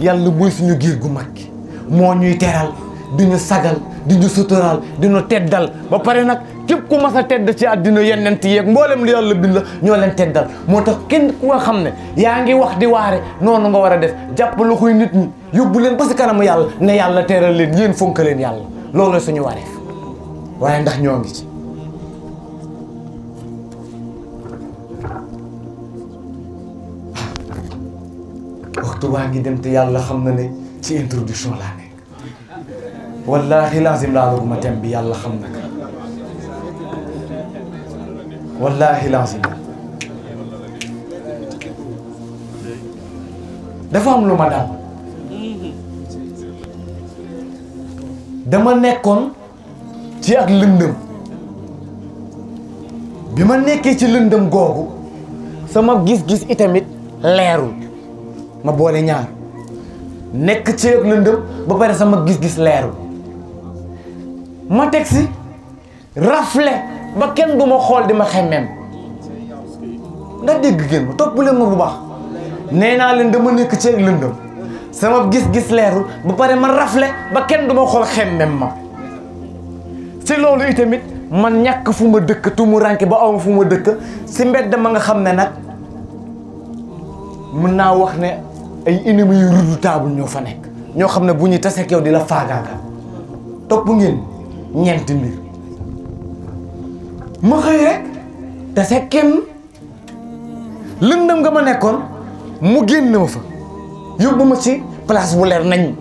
[SPEAKER 1] yàlla mooy suñu géer gu mag gi moo ñuy teral di ñu sagal di ñu suturaal di ñu teddal ba pare nag képp ku mas a tedd ci àddina yonent yeeg mboolem li yàlla bind la ñoo leen teddal moo tax kenn ku nga xam ne yaa ngi wax di waare noonu nga war a def jàpp loxoy nit ñi yóbbu leen ba si kanamu yàlla ne yàlla teeral leen yéen fonk leen yàlla loolu la suñu wareef waaye ndax ñoo ngi ci waxtu waa ngi dem te yàlla xam na ne ci introduction laa nekk wallahi lazim laa laguma tem bi yàlla xam na ka wallahi lazim dafa am lu ma daal dama nekkoon ci ak lëndëm bi ma nekkee ci lëndëm googu sama gis-gis itamit leerul ma boole ñaar nekk ci ak lëndëm ba pare sama gis-gis leerul ma teg si rafle ba kenn du ma xool di ma xemmem ndax dégg ngeen ma topp leen ma bu baax nee naa leen dama nekk ci ak lëndëm sama gis-gis leerul ba pare ma rafle ba kenn du ma xool xemmem ma si loolu itamit man ñàkk fu ma dëkk tumuranke ba awma fu ma dëkk si mbedd ma nga xam ne nag mën naa wax ne ay ennemis yu redoutable ñoo fa nekk ñoo xam ne bu ñu tase ak yow di la faagaagal topp ngeen ñeenti mbir ma xëy rek tase kenn lëndëm nga ma nekkoon mu génn ma fa yóbbu ma ci place bu leer nañ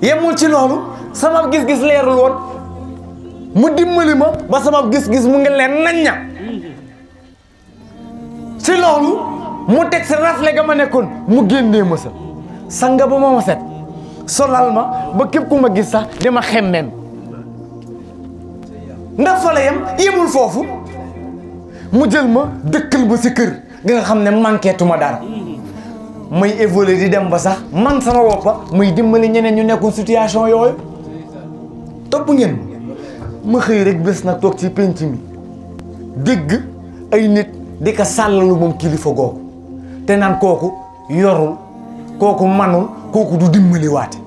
[SPEAKER 1] yemul ci loolu sama gis-gis leerul woon mu dimbali ma ba sama gis-gis mu ngi leer nañ ña ci loolu mu teg sa rafle ga ma nekkoon mu génnee ma sa sanga ba ma set solal ma ba képp ku ma gis sax dama xemmem ndax fa la yemul foofu mu jël ma dëkkal ba si kër nga xam ne manqueetuma dara may évoluer di dem ba sax man sama boppa muy dimbali ñeneen ñu nekkul situation yooyu topp ngeen ma xëy rek bés nag toog ci penc mi dégg ay nit di ko sàllalu moom kilifa googu te naan kooku yorul kooku manul kooku du dimbali waate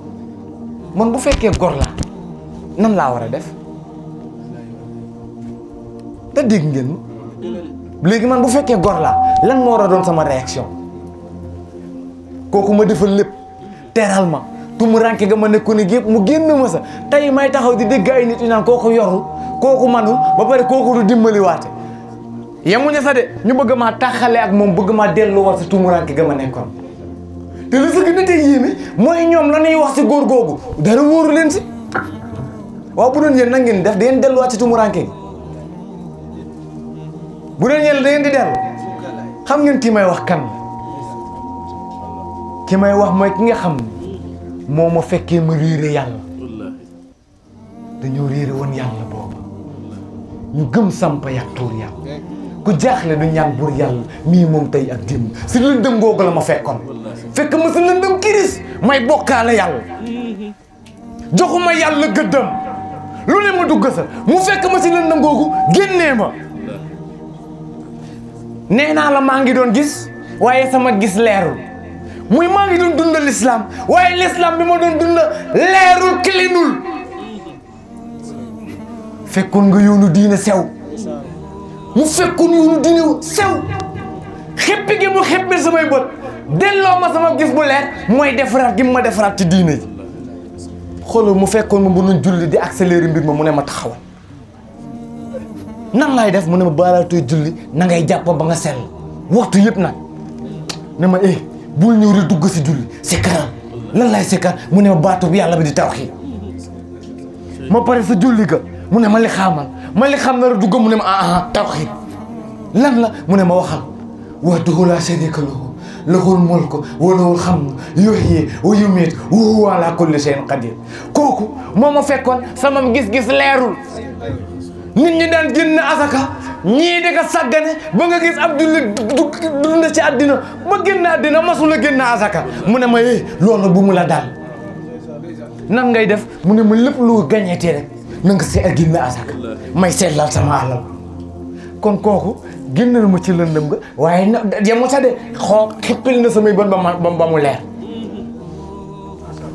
[SPEAKER 1] man bu fekkee gor laa nan laa war a def te dégg ngeen ma léegi man bu fekkee gor laa lan moo war a doon sama réaction kooku ma defal lépp teral ma tumuranke ga ma nekkoon ak yëpp mu génn ma sa tey may taxaw di dégg ay nit yu naan kooku yorul kooku manul ba pare kooku du dimbali waate yemuñu sa de ñu bëgg maa taxale ak moom bëgg maa delluwaat sa tumuranke ga ma nekkoon te li sa gën a tey yéeme mooy ñoom la ñuy wax si góor googu dara wóoru leen si waaw bu doon yéen na ngeen def da ngeen delluwaat si tumuranke gi bu doon yéen da ngeen di dellu xam ngeen ki may wax kan ki may wax mooy ki nga xam ne moo ma fekkee ma réere yàlla dañoo réere woon yàlla boobu ñu gëm sampa yak tuur yàlla ku jaaxle du ñaan buur yàlla mii moom tey ak démb si lëndëm googu la ma fekkoon fekk ma si lëndëm kiris may bokkaale yàlla joxuma yàlla gëddam lu ne ma dugg sa mu fekk ma si lëndëm googu génnee ma nee naa la maa ngi doon gis waaye sama gis leerul muy maa ngi doon dunda l'islam waaye l'islam bi ma doon dunda leerul kilinul fekkoon nga yoonu diine sew mu fekkoon yoonu diine sew xeppi gi mu xeppi samay bët delloo ma sama gis bu leer mooy defaraat gi ma defaraat ci diine ji xoolal mu fekkoon ma mënoon julli di accélérer mbir ma mu ne ma taxawal nan laay def mu ne ma baalaatooy julli na ngay jàpp ba nga sell waxtu yëpp nag ne ma bul ñëw rek dugg si julli sikkaral lan laay sikkar mu ne ma baatu bi yàlla bi di tawxiid ma pare sa julli ga mu ne ma li xaamal ma li xam na rek dugg mu ne ma tawxiid lan la mu ne ma waxal wahdahu laa shariika lahu lahul mulku wa lahul hamdu yuhyi wa yumiitu wa huwa alaa kulli shay'in qadiir kooku moo ma fekkoon sama gis-gis leerul nit ñi daan génn asaka ñii di ko sàggane ba nga gis ab julli dund ci àddina ba génn àddina masul a génn asaka mu ne ma loolu bu mu la dal nan ngay def mu ne ma lépp lu gañeetee rek na nga see ak génn asaka may seetlal sama alal kon kooku génnal ma ci lëndëm nga waaye na yemu sa de xippil na samay bët ba mu leer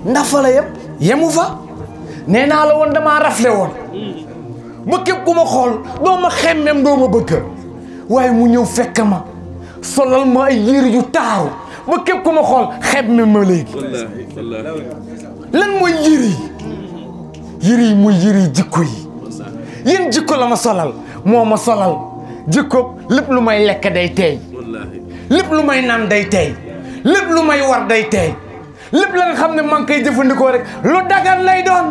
[SPEAKER 1] ndax fa la yemu fa nee naa la woon damaa rafle woon ba képp ku ma xool doo ma xemmem doo ma bëgg waaye mu ñëw fekk ma solal ma ay yére yu taaru ba képp ku ma xool xemmem ma léegi lan mooy yére yi muy yére yi jikko yi yéen jikko la ma solal moo ma solal jikko lépp lu may lekk day teey lépp lu may naan day teey lépp lu may war day teey lépp la nga xam ne man koy jëfandikoo rek lu dagan lay doon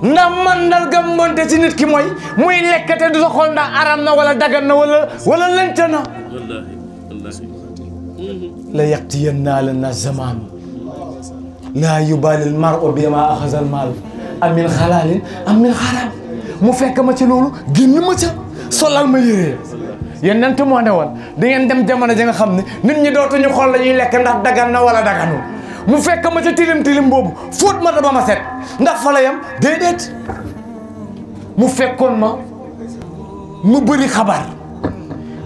[SPEAKER 1] ndax mandal ga monte ci nit ki mooy muy lekkate du sa xool ndax aram na wala dagan na wala lënt na la yaqtiyanna zaman laa yubaali al mar'u bima axaza al maal am min xalaalin am min xaraam mu fekk ma ci loolu génn ma ca solal ma yére yéen nant moo ne woon da ngeen dem jamono ji nga xam ne nit ñi dootuñu xool la ñuy lekk ndax dagan na wala daganul mu fekk ma ca tilim boobu fóot ma da ba ma set ndax fa la yam déedéet mu fekkoon ma mu bëri xabaar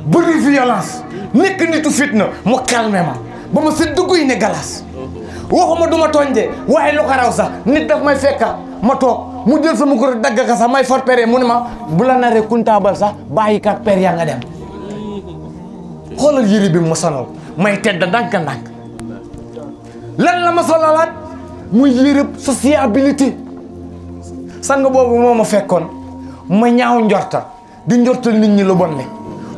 [SPEAKER 1] bëri violence nekk nitu fitna mu calmé ma ba ma set dugg yi ne galas waxuma du ma tooñjee waaye lu ko raw sax nit daf may fekka ma toog mu jël sama ko dagg ka sax may for pere mu ne ma bu la naree kuntaabal sax bàyyi kat per yaa nga dem xoolal yëri bi ma sonal may tedd ndànk-ndànk lan la ma solalaat muy yërëb sociabilité sang boobu moo ma fekkoon ma ñaaw njorta di njortal nit ñi lu bon le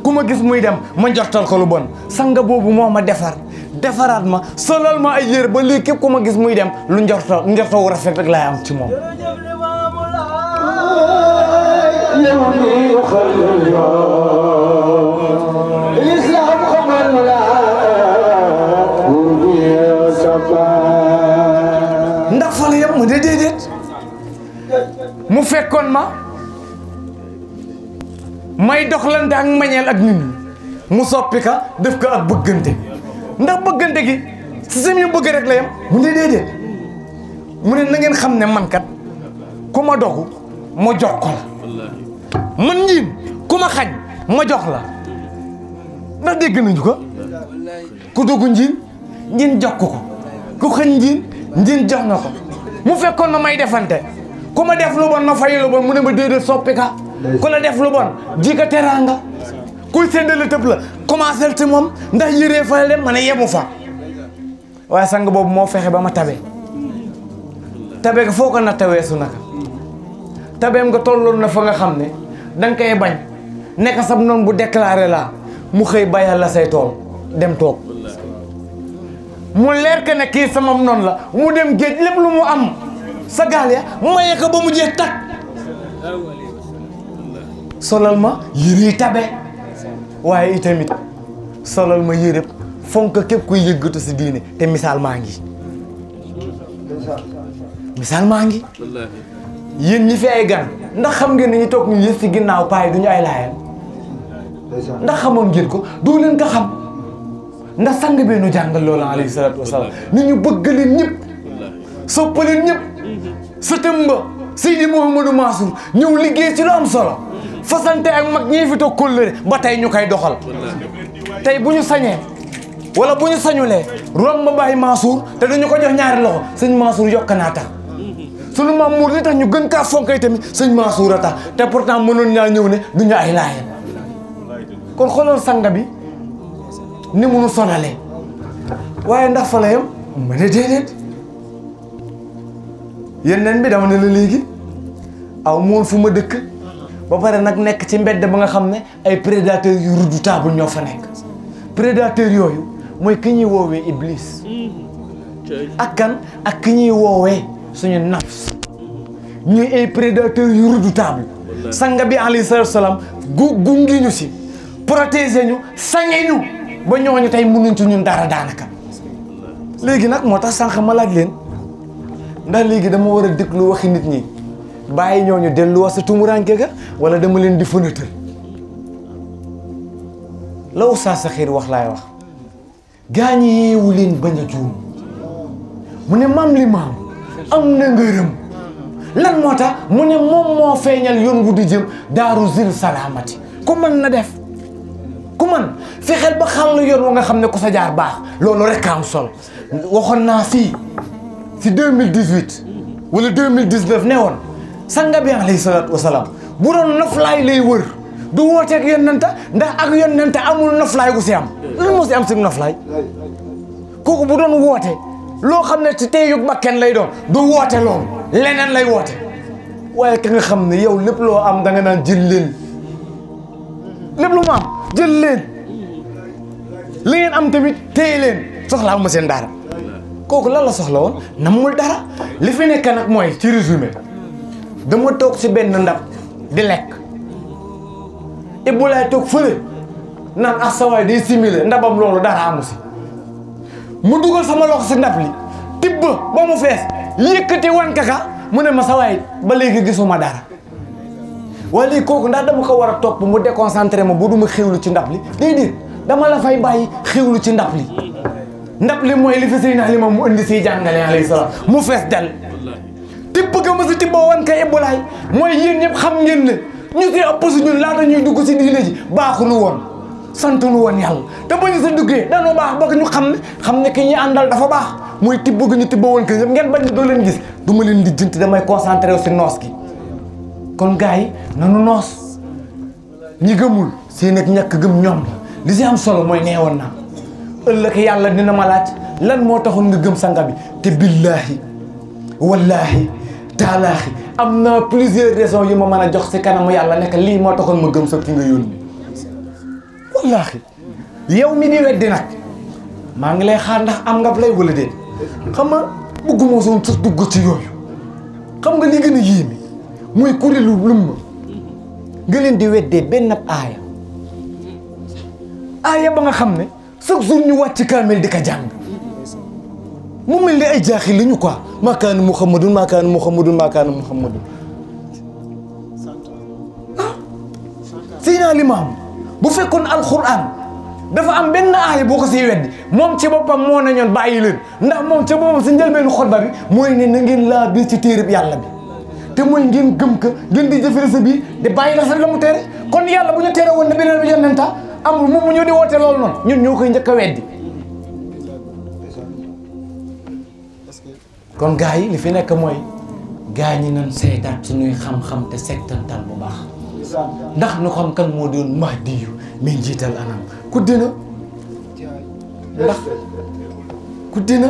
[SPEAKER 1] ku ma gis muy dem ma njortal ko lu bon sang boobu moo ma defaraat ma solal ma ay yër ba léegi képp ku ma gis muy dem lu njorta wu rafet rek laay am ci moom ndax fa la yam ma déedéet mu fekkoon ma may doxlante ak mañeel ak nit ñi mu soppi ka def ko ak bëggante ndax bëggante gi si sam yu bëgg rek la yam mu ne déedéet mu ne na ngeen xam ne man kat ku ma dogu ma jox ko la man njiin ku ma xañ ma jox la ndax dégg nañu ko ku dogu njiin jox ko ku xañ njiin jox na ko mu fekkoon ma may defante ku ma def lu bon ma fay lu bon mu ne ma déedéet soppi ka ku la def lu bon ji ka teraanga kuy séddale tëb la commencé ci moom ndax yëree fa dem ma ne yemu fa waaye sang boobu moo fexe ba ma tabe ga foo ko natta weesu naka tabeem nga tolloon na fa nga xam ne danga koy bañ nekk sab noonu bu déclaré la mu xëy bayal la say tool dem toog mu leer que ne kii sama noonu la mu dem géej lépp lu mu am sa gaal ya maye ko ba mu jeex takk solal ma yëre tabe waaye itamit solal ma yëre fonk képp kuy yëggatu si diine te misaal maa ngi yéen ñi fi ay gan ndax xam ngeen ni ñu toog ñu yës si ginnaaw paay duñu ay laayal ndax xamoon ngeen ko doo leen ko xam ndax sang bee nu jàngal loolu alayhi salaatu wasalaam ni ñu bëgg leen ñëpp soppaleen ñëpp sëtëm ba Seydi Mouhamadou Mansour ñëw liggéey ci lu am solo fasante ak mag ñii fi toog kóllëre ba tey ñu koy doxal tey bu ñu sañee wala bu ñu sañulee romb ba bàyyi Mansour te dañu ko jox ñaari loxo sëñ Mansour yokk naa tax sunu maam Mour li tax ñu gën kaa fonkay tamit sëñ Mansour a tax te pourtant mënoon ñaa ñëw ne duñu ay laayeen kon xoolal sanga bi ni munu sonalee waaye ndax fa la yam ma ne déedéet yeneen bi dama ne la léegi aw moon fu ma dëkk ba pare nag nekk ci mbedd ba nga xam ne ay prédateurs yu redoutable ñoo fa nekk prédateurs yooyu mooy ki ñuy woowee Iblis ak kan ak ki ñuy woowee suñu nafs ñuy ay prédateurs yu redoutable sanga bi alayhi salaatu salaam gungi ñu si protéger ñu sange ñu ba ñooñu tey mënuñ ci ñun dara daanaka léegi nag moo tax sànq ma laaj leen ndax léegi dama war a déglu waxi nit ñi bàyyi ñooñu delluwaat sa tumuranke ga wala dama leen di fënatal la Oustaz Sakhir wax laay wax gaa ñi yeewu leen bañ a juum mu ne maam li maam am na ngërëm lan moo tax mu ne moom moo feeñal yoon wu di jëm daaru zil salaamati ku mën na def ku man fexeel ba xàll yoon wa nga xam ne ku sa jaar baax loolu rek am sol waxoon naa fii si 2018 wala 2019 ne woon sanga bi alayhi salaatu wasalaam bu doon noflaay lay wër du wooteeg yonenta ndax ak yonenta amul noflaay gu si am lan moo si am si noflaay kooku bu doon woote loo xam ne ci teeyug bakken lay doon du woote loolu leneen lay woote waaye ka nga xam ne yow lépp loo am da nga naan jël leen lépp lu ma am jël leen li ngeen am tamit téye leen soxlaa ma seen dara kooku lan la soxla woon namul dara li fi nekk nag mooy ci résumé dama toog si benn ndab di lekk Ibou Laye toog fële naan asawaay day simile ndabam loolu dara amu si mu dugal sama loxo si ndab li tibb ba mu fees yëkkati wan kaka mu ne ma sawaay ba léegi gisuma dara waaye léegi kooku ndax dama ko war a topp mu déconcentré ma bu duma xéwlu ci ndab li déedéet dama la fay bàyyi xéwlu ci ndab li mooy li fi Seydina Limaamu mu indi siy jàngale alayhi salaam mu fees del tibb ga ma si tibboo wan ka Ibou Laye mooy yéen ñëpp xam ngeen ne ñu si ëpp si ñun laata ñuy dugg si diine ji baaxuñu woon sant nu woon yàlla te ba ñu sa duggee danoo baax ba ñu xam ne ki ñuy àndal dafa baax muy tibb gi ñu tibboo woon ka ñëpp ngeen bañ ne doo leen gis du ma leen di jënti damay concentré wu si noos gi kon gars yi nanu noos ñi gëmul seen ak ñàkk gëm ñoom li si am solo mooy nee woon naa ëllëg yàlla dina ma laaj lan moo taxoon nga gëm sanga bi te billaahi wallaahi taalaahi am na plusieurs raisons yu ma mën a jox si kanamu yàlla nekk lii moo taxoon ma gëm sa ki nga yónni wallaahi yow mi di weddi nag maa ngi lay xaar ndax am nga lay wala déet xam nga bëgguma soon sax dugg ci yooyu xam nga li gën a yéeme muy kuréelu lum nga leen di weddee benn aaya ba nga xam ne chaque jour ñu wàcc kaamel di ko jàng mu mel ni ay jaaxi li ñu quoi maakaanu muhammadun maakaanu muhammadun maakaanu muhammadun Seydina Limaamu bu fekkoon alxuraan dafa am benn aaya boo ko siy weddi moom ci boppam moo ne ñoon bàyyi leen ndax moom ci boppam si njëlbeenu xutba bi mooy ne na ngeen laa biir ci téereb yàlla bi te mooy ngeen gëm ka ngeen di jëfere sa biir di bàyyi la sa la mu tere kon yàlla bu ñu tere woon ne beneen bi yonenta amul moom mu ñëw di woote loolu noonu ñun ñoo koy njëkk a weddi kon gars yi li fi nekk mooy gars ñi nan seetaat suñuy xam-xam te settantal bu baax ndax nu xam kan moo doon Mahdi yu min jiital anam ku dina ndax ku dina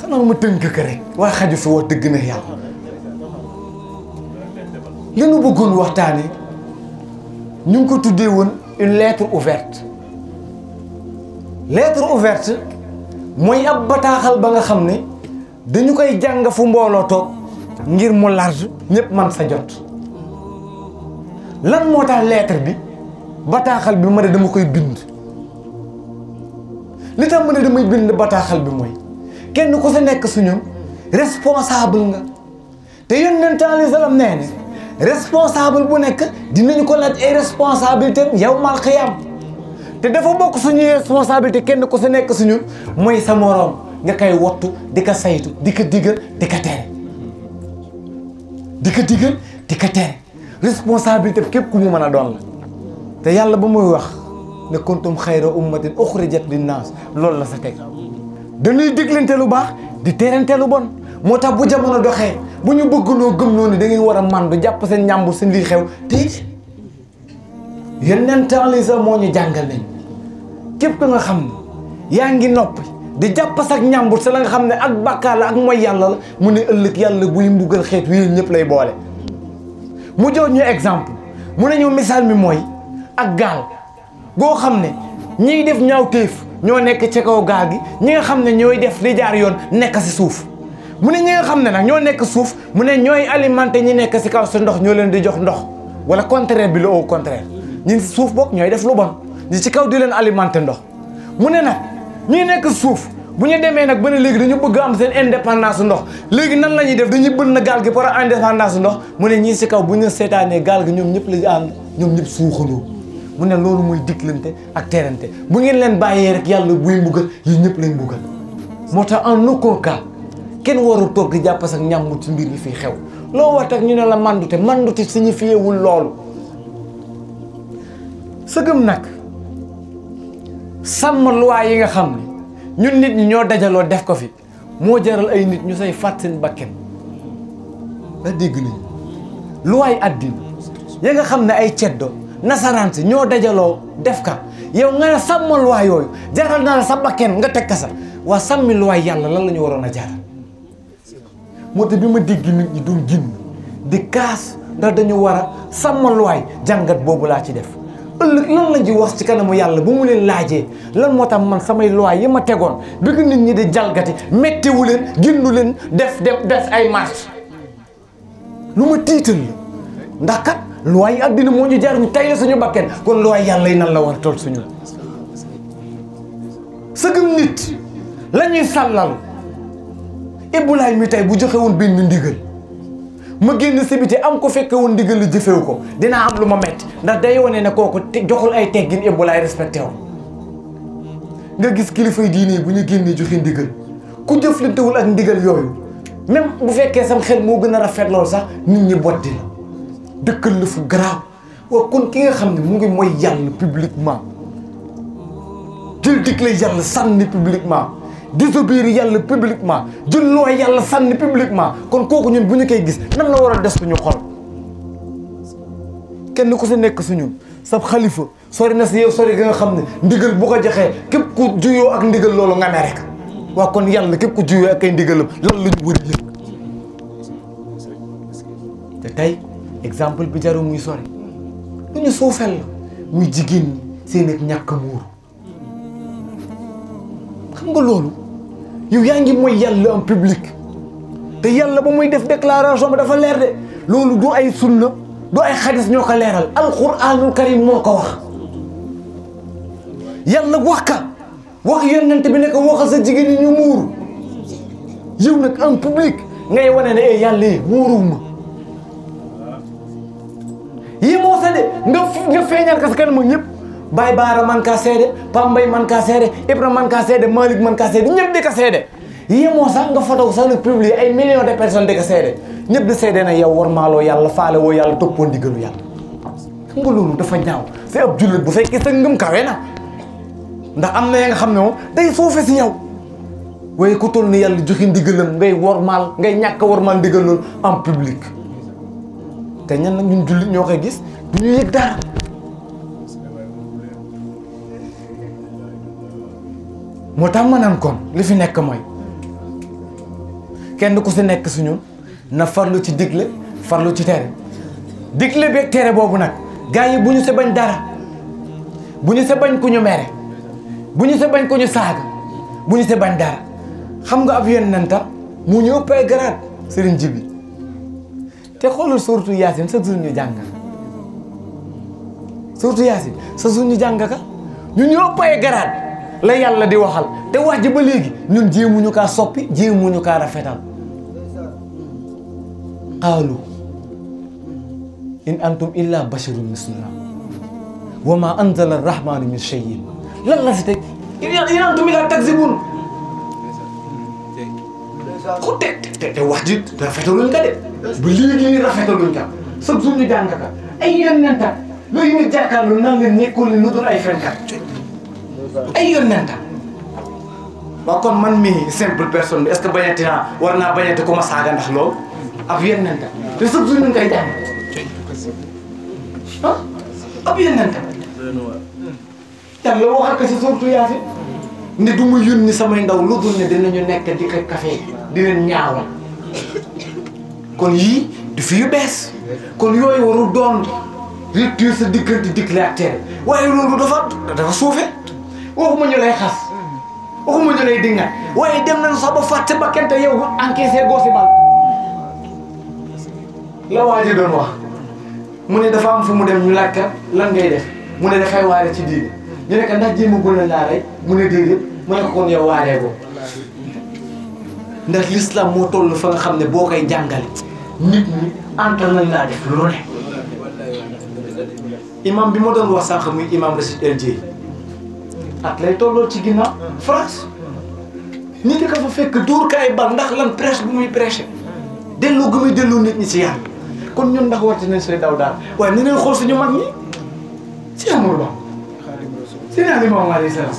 [SPEAKER 1] xanaa ma tënk ko rek waa xaju fi wax dëgg na yàlla li nu bëggoon waxtaane ñu ngi ko tuddee woon une lettre ouverte mooy ab bataaxal ba nga xam ne dañu koy jàng fu mbooloo toog ngir mu large ñëpp man sa jot lan moo tax lettre bi bataaxal bi ma ne dama koy bind li tax ma ne damay bind bataaxal bi mooy kenn ku sa nekk suñu responsable nga te Yonent alayhi salaam nee ne responsable bu nekk dinañu ko laaj ay responsabilité yawmal qiyaam te dafa bokk suñuy responsabilité kenn ku sa nekk suñu mooy sa moroom nga koy wattu di ko saytu di ko digal di ko tere responsabilité képp ku mu mën a doon la te yàlla ba muy wax ne kuntum xayra ummatin uxrijat linnaas loolu la sa teg dañuy diglante lu baax di terante lu bon moo tax bu jamono doxee bu ñu bëgg noo gëm noonu da ngeen war a mandu jàpp seen ñàmbur seen lii xew te Yonent alayhi salaam moo ñu jàngal nañ képp ka nga xam ne yaa ngi noppi di jàpp sax ñàmbur sa la nga xam ne ak bàkkaar la ak mooy yàlla la mu ne ëllëg yàlla buy mbugal xeet wi ñëpp lay boole mu jox ñu exemple mu ne ñu misaal mi mooy ak gaal goo xam ne ñiy def ñaawteef ñoo nekk ci kaw gaal gi ñi nga xam ne ñooy def di jaar yoon nekk si suuf mu ne ñi nga xam ne nag ñoo nekk suuf mu ne ñooy alimenté ñi nekk si kaw si ndox ñoo leen di jox ndox wala contraire bi la au contraire ñi si suuf boog ñooy def lu bon ñi ci kaw di leen alimenté ndox mu ne nag ñi nekk suuf bu ñu demee nag ba ne léegi dañu bëgg am seen indépendance ndox léegi nan la ñuy def dañuy bënn na gaal gi pour indépendance ndox mu ne ñii si kaw bu ñu seetaanee gaal gi ñoom ñëpp la ànd ñoom ñëpp suuxandoo mu ne loolu mooy diglante ak terante bu ngeen leen bàyyee rek yàlla buy mbugal yi ñëpp lañ mbugal moo tax en aucun cas kenn warul toog di jàpp sax ñàmm ci mbir yi fii xew loo wax ak ñu ne la mandute signifiewul loolu sëgëm nag sàmm loi yi nga xam ne ñun nit ñi ñoo dajaloo def ko fi moo jaral ay nit ñu say fàtt seen bakken la dégg nañu luwaay àddina ya nga xam ne ay ceddo nasaraan si ñoo dajaloo def ka yow nga ne sàmmal luwaay yooyu jaral na la sa bakken nga teg ka sa waa sàmmi luwaay yàlla lan la ñu waroon a jaral moo tax bi ma dégg nit ñi doon génn di kaas ndax dañu war a sàmmal luwaay jàngat boobu laa ci def ëllëg lan lañ ci wax ci kanamu yàlla bu mu leen laajee lan moo tax man samay luwaay yi ma tegoon bi ko nit ñi di jalgati mettiwu leen gindu leen def ay marche lu ma tiital la ndax kat luwaay yi àddina moo ñu jar ñu tay la suñu bakken kon luwaay yàlla yi nan la war a toll suñu sëgëm nit la ñuy sàllal Ibulaay mi tey bu joxe woon benn ndigal ma génn si biti am ko fekke woon ndigal li jëfewu ko dinaa am lu ma metti ndax day wane ne kooku joxul ay teggin Ibulaay respecté wu nga gis kilifay diine bu ñu génnee joxe ndigal ku jëflantewul ak ndigal yooyu même bu fekkee sam xel moo gën a rafet lool sax nit ñi boddi la dëkkal la fu garaaw waaw kon ki nga xam ne mu ngi mooy yàlla publiquement jël digle yàlla sànni publiquement désobéir yàlla publiquement jël looy yàlla sànni publiquement kon kooku ñun bu ñu koy gis nan la war a des suñu xol kenn ku si nekk su ñun sab xalifa sori na si yow sori ga nga xam ne ndigal bu ko joxee képp ku juyoo ak ndigal loolu nga ne rek waaw kon yàlla képp ku juyoo ak ay ndigalam lan la ñu war a yëg te tey exemple bi jaru muy sori lu ñu suufel la muy jigéen ñi seen ak ñàkk muur xam nga loolu yow yaa ngi mooy yàlla en public te yàlla ba muy def déclaration bi dafa leer de loolu du ay sunna du ay xadis ñoo ko leeral alquranul karim moo ko wax yàlla wax ka wax yonent bi ne ko waxal sa jigéen ñi ñu muuru yow nag en public ngay wane ne yàlla yi muuruwuma yi moo sa de nga feeñal ka sa kanam ñëpp Baye Baara man kaa seede Pambay man kaa seede Ibra man kaa seede Malick man kaa seede ñëpp di ko seede yéemoo sax nga photo sax nag publier ay millions de personnes di ko seede ñëpp di seede na yow war maaloo yàlla faale woo yàlla toppoo ndigalu yàlla xam nga loolu dafa ñaaw c'est ab jullit bu fekkee sa ngëm kawe na ndax am na ya nga xam ne moom day suufe si yow waaye ku toll ni yàlla joxe ndigalam ngay wormaal ngay ñàkk a wormaal ndigal loolu en public te ñan nag ñun jullit ñoo koy gis du ñu yëg dara moo tax ma naan kon li fi nekk mooy kenn ku si nekk suñu na farlu ci digle farlu ci tere digle beeg tere boobu nag gars yi bu ñu sa bañ dara bu ñu sa bañ ku ñu mere bu ñu sa bañ ku ñu saaga bu ñu sa bañ dara xam nga ab yonent mu ñu ëpp ay garaat Sëriñ Jibi te xoolal surtout Yaasin sa jour ñu jàng surtout Yaasin sa jour ñu jàng ka ñu ëpp ay garaat la yàlla di waxal te wax ji ba léegi ñun jéemuñu kaa soppi jéemuñu kaa rafetal qaalu in antum illa basharun misluna wa ma anzala arrahmanu min shay'in lan la si teg in antum illa takzibun ku te wax ji rafetaluñ ka de ba léegi nii rafetaluñ ka chaque jour ñu jàng ka ay yonent loolu ñu jàkkaarloo nan leen nekkul lu dul ay fenkat ay yonent waaw kon man mii simple personne bi est-ce que bañati naa war naa bañati ku ma saaga ndax loolu ab yonent te chaque jour ñu ngi koy jàng ah ab yonent yàlla waxal ko si surtout Yaasin ne du ma yónni samay ndaw lu dul ne dinañu nekk di ko café di leen ñaawal kon yii du fi yu bees kon yooyu warul doon rupture sa diggante digle ak tere waaye loolu dafa suufe waxuma ñu lay xas waxuma ñu lay dingat waaye dem nañ sax ba fàtte ba kente yow encaissé goosi bal la waa ji doon wax mu ne dafa am fu mu dem ñu laaj ka lan ngay def mu ne dafay waare ci diine ñu ne ko ndax jéemagul na laa rey mu ne déedéet mu ne ko kon yow waaree ko ndax l'islam moo toll fa nga xam ne boo koy jàngale nit ñi antal nañ laa def lu ne imam bi ma doon wax sànq muy imam Rachid El Dieye at lay tolloo ci ginnaaw France nit ka fa fekk dóor kaay bal ndax lan prêche bu muy prêché delloo gu muy delloo nit ñi ci yàlla kon ñun ndax warti nañ sooy daw daal waaye ni leen xool suñu mag ñi si Amadou Ba Seydina Limaamu alayhi salaam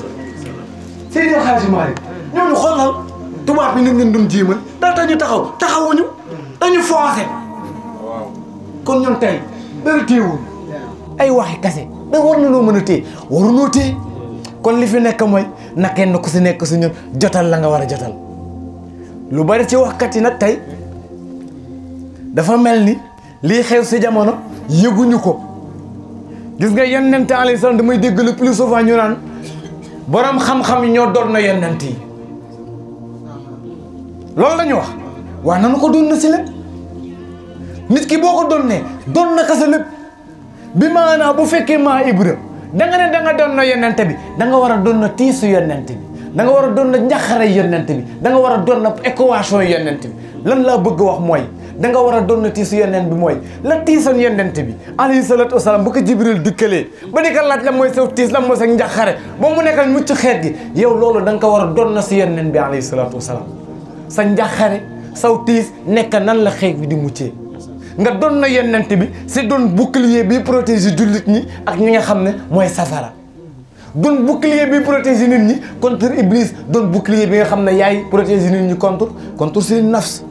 [SPEAKER 1] Seydina Hadji Malick ñooñu xoolal tubaab bi nañ leen doon jéemal daal ñu taxawuñu dañu foncé kon ñoom tey dara téewul ay waxi kase da war na noo mën a téye warunoo téye kon li fi nekk mooy na kenn ku si nekk si ñun jotal la nga war a jotal lu bari ci waxkat yi nag tey dafa mel ni lii xew si jamono yëguñu ko gis nga yonent alayhi salaam damay dégg le plus souvent ñu naan borom xam-xam yi ñoo doon na yonent yi loolu la ñu wax waaw nanu ko doon na si lépp nit ki boo ko donnee doon na kasa lépp bi maanaam bu fekkee maa Ibra da nga ne da nga doon na yonent bi da nga war a doon na tiisu yonent bi da nga war a doon na njaxare yonent bi da nga war a doon na équation yonent bi lan laa bëgg wax mooy da nga war a doon na tiisu yonent bi mooy la tiisoon yonent bi alayhi salaatu wasalaam bu ko Jibril dikkalee ba di ko laaj la mooy saw tiis la mooy sa njaxare ba mu nekkal mucc xeet gi yow loolu da nga ko war a doon na si yonent bi alayhi salaatu wasalaam sa njaxare saw tiis nekk nan la xeet bi di muccee nga doon na yonent bi si doon bouclier bi protéger jullit ñi ak ñi nga xam ne mooy safara doon bouclier bi protéger nit ñi contre Iblis doon bouclier bi nga xam ne yaay protéger nit ñi contre seen nafs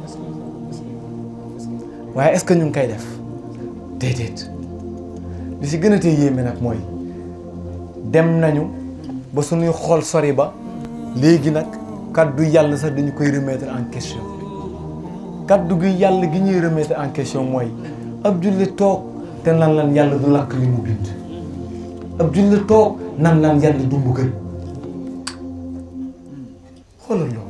[SPEAKER 1] waaye est-ce que ñu ngi koy def déedéet li si gën a tee yéeme nag mooy dem nañu ba suñuy xool sori ba léegi nag kaddu yàlla sax dañu koy remettre en question kaddu gi yàlla gi ñuy remettre en question mooy ab jullit toog te nan lan yàlla du lakk li mu bind ab jullit toog nan lan yàlla du mbugal xoolal loolu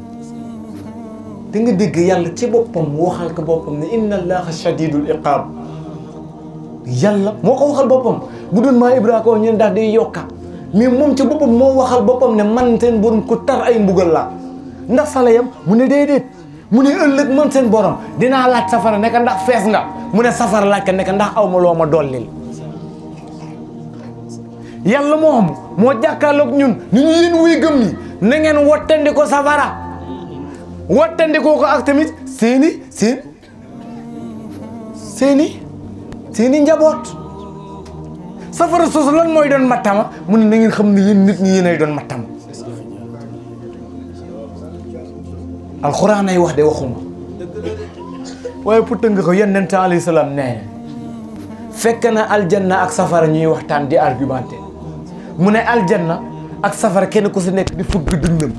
[SPEAKER 1] da nga dégg yàlla ci boppam waxal ko boppam ne inna allaha shadidul iqaab yàlla moo ko waxal boppam bu doon maa Ibrahima ko ñu ndax day yokka mais moom ci boppam moo waxal boppam ne man seen borom ku tar ay mbugal laa ndax fa la yam mu ne déedéet mu ne ëllëg man seen borom dinaa laaj safara nekk ndax fees nga mu ne safara laaj ka nekk ndax aw ma loo ma dollil yàlla moo jàkkaarloog ñun ni ñu yéen wuy gëm ñi na ngeen wottandi ko safara wattandikoo ko ak tamit seeni njaboot safara soosu lan mooy doon mattama mu ne na ngeen xam ne yéen nit ñi yéenay doon mattama alxuraan ay wax de waxuma waaye pour tënk ko yonent alayhi salaam nee fekk na aljanna ak safara ñuy waxtaan di argumenté mu ne aljanna ak safara kenn ku si nekk di fugg dënnam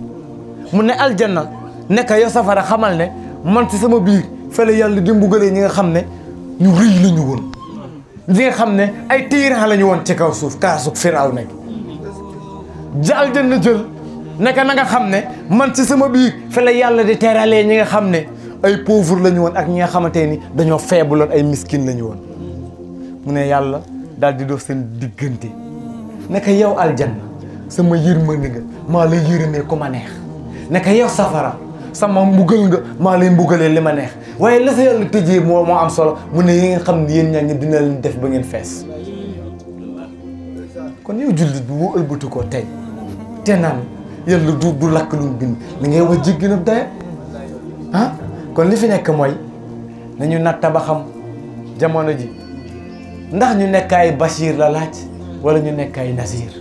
[SPEAKER 1] mu ne aljanna nekk yow safara xamal ne man ci sama biir fële yàlla di mbugalee ñi nga xam ne ñu rëy la ñu woon ñi nga xam ne ay tyran la ñu woon ci kaw suuf kaasug Firaaw nekk aljanna jël nekk na nga xam ne man ci sama biir fële yàlla di teralee ñi nga xam ne ay pauvre la ñu woon ak ñi nga xamante ni dañoo feebuloon ay miskin la ñu woon mu ne yàlla daal di def seen diggante nekk yow aljanna sama yërmande nga maa lay yërëmee ku ma neex nekk yow safara sama mbugal nga maa lay mbugalee li ma neex waaye la sa yàlla tëjee moo am solo mu ne yi ngeen xam ne yéen ñaa ngi dina leen def ba ngeen fees kon yow jullit bi boo ëlbatu ko tey te naan yàlla du lakk lu mu bind li ngay wax jéggi na daya ah kon li fi nekk mooy nañu natta ba xam jamono ji ndax ñu nekk ay Bachir la laaj wala ñu nekk ay Nasir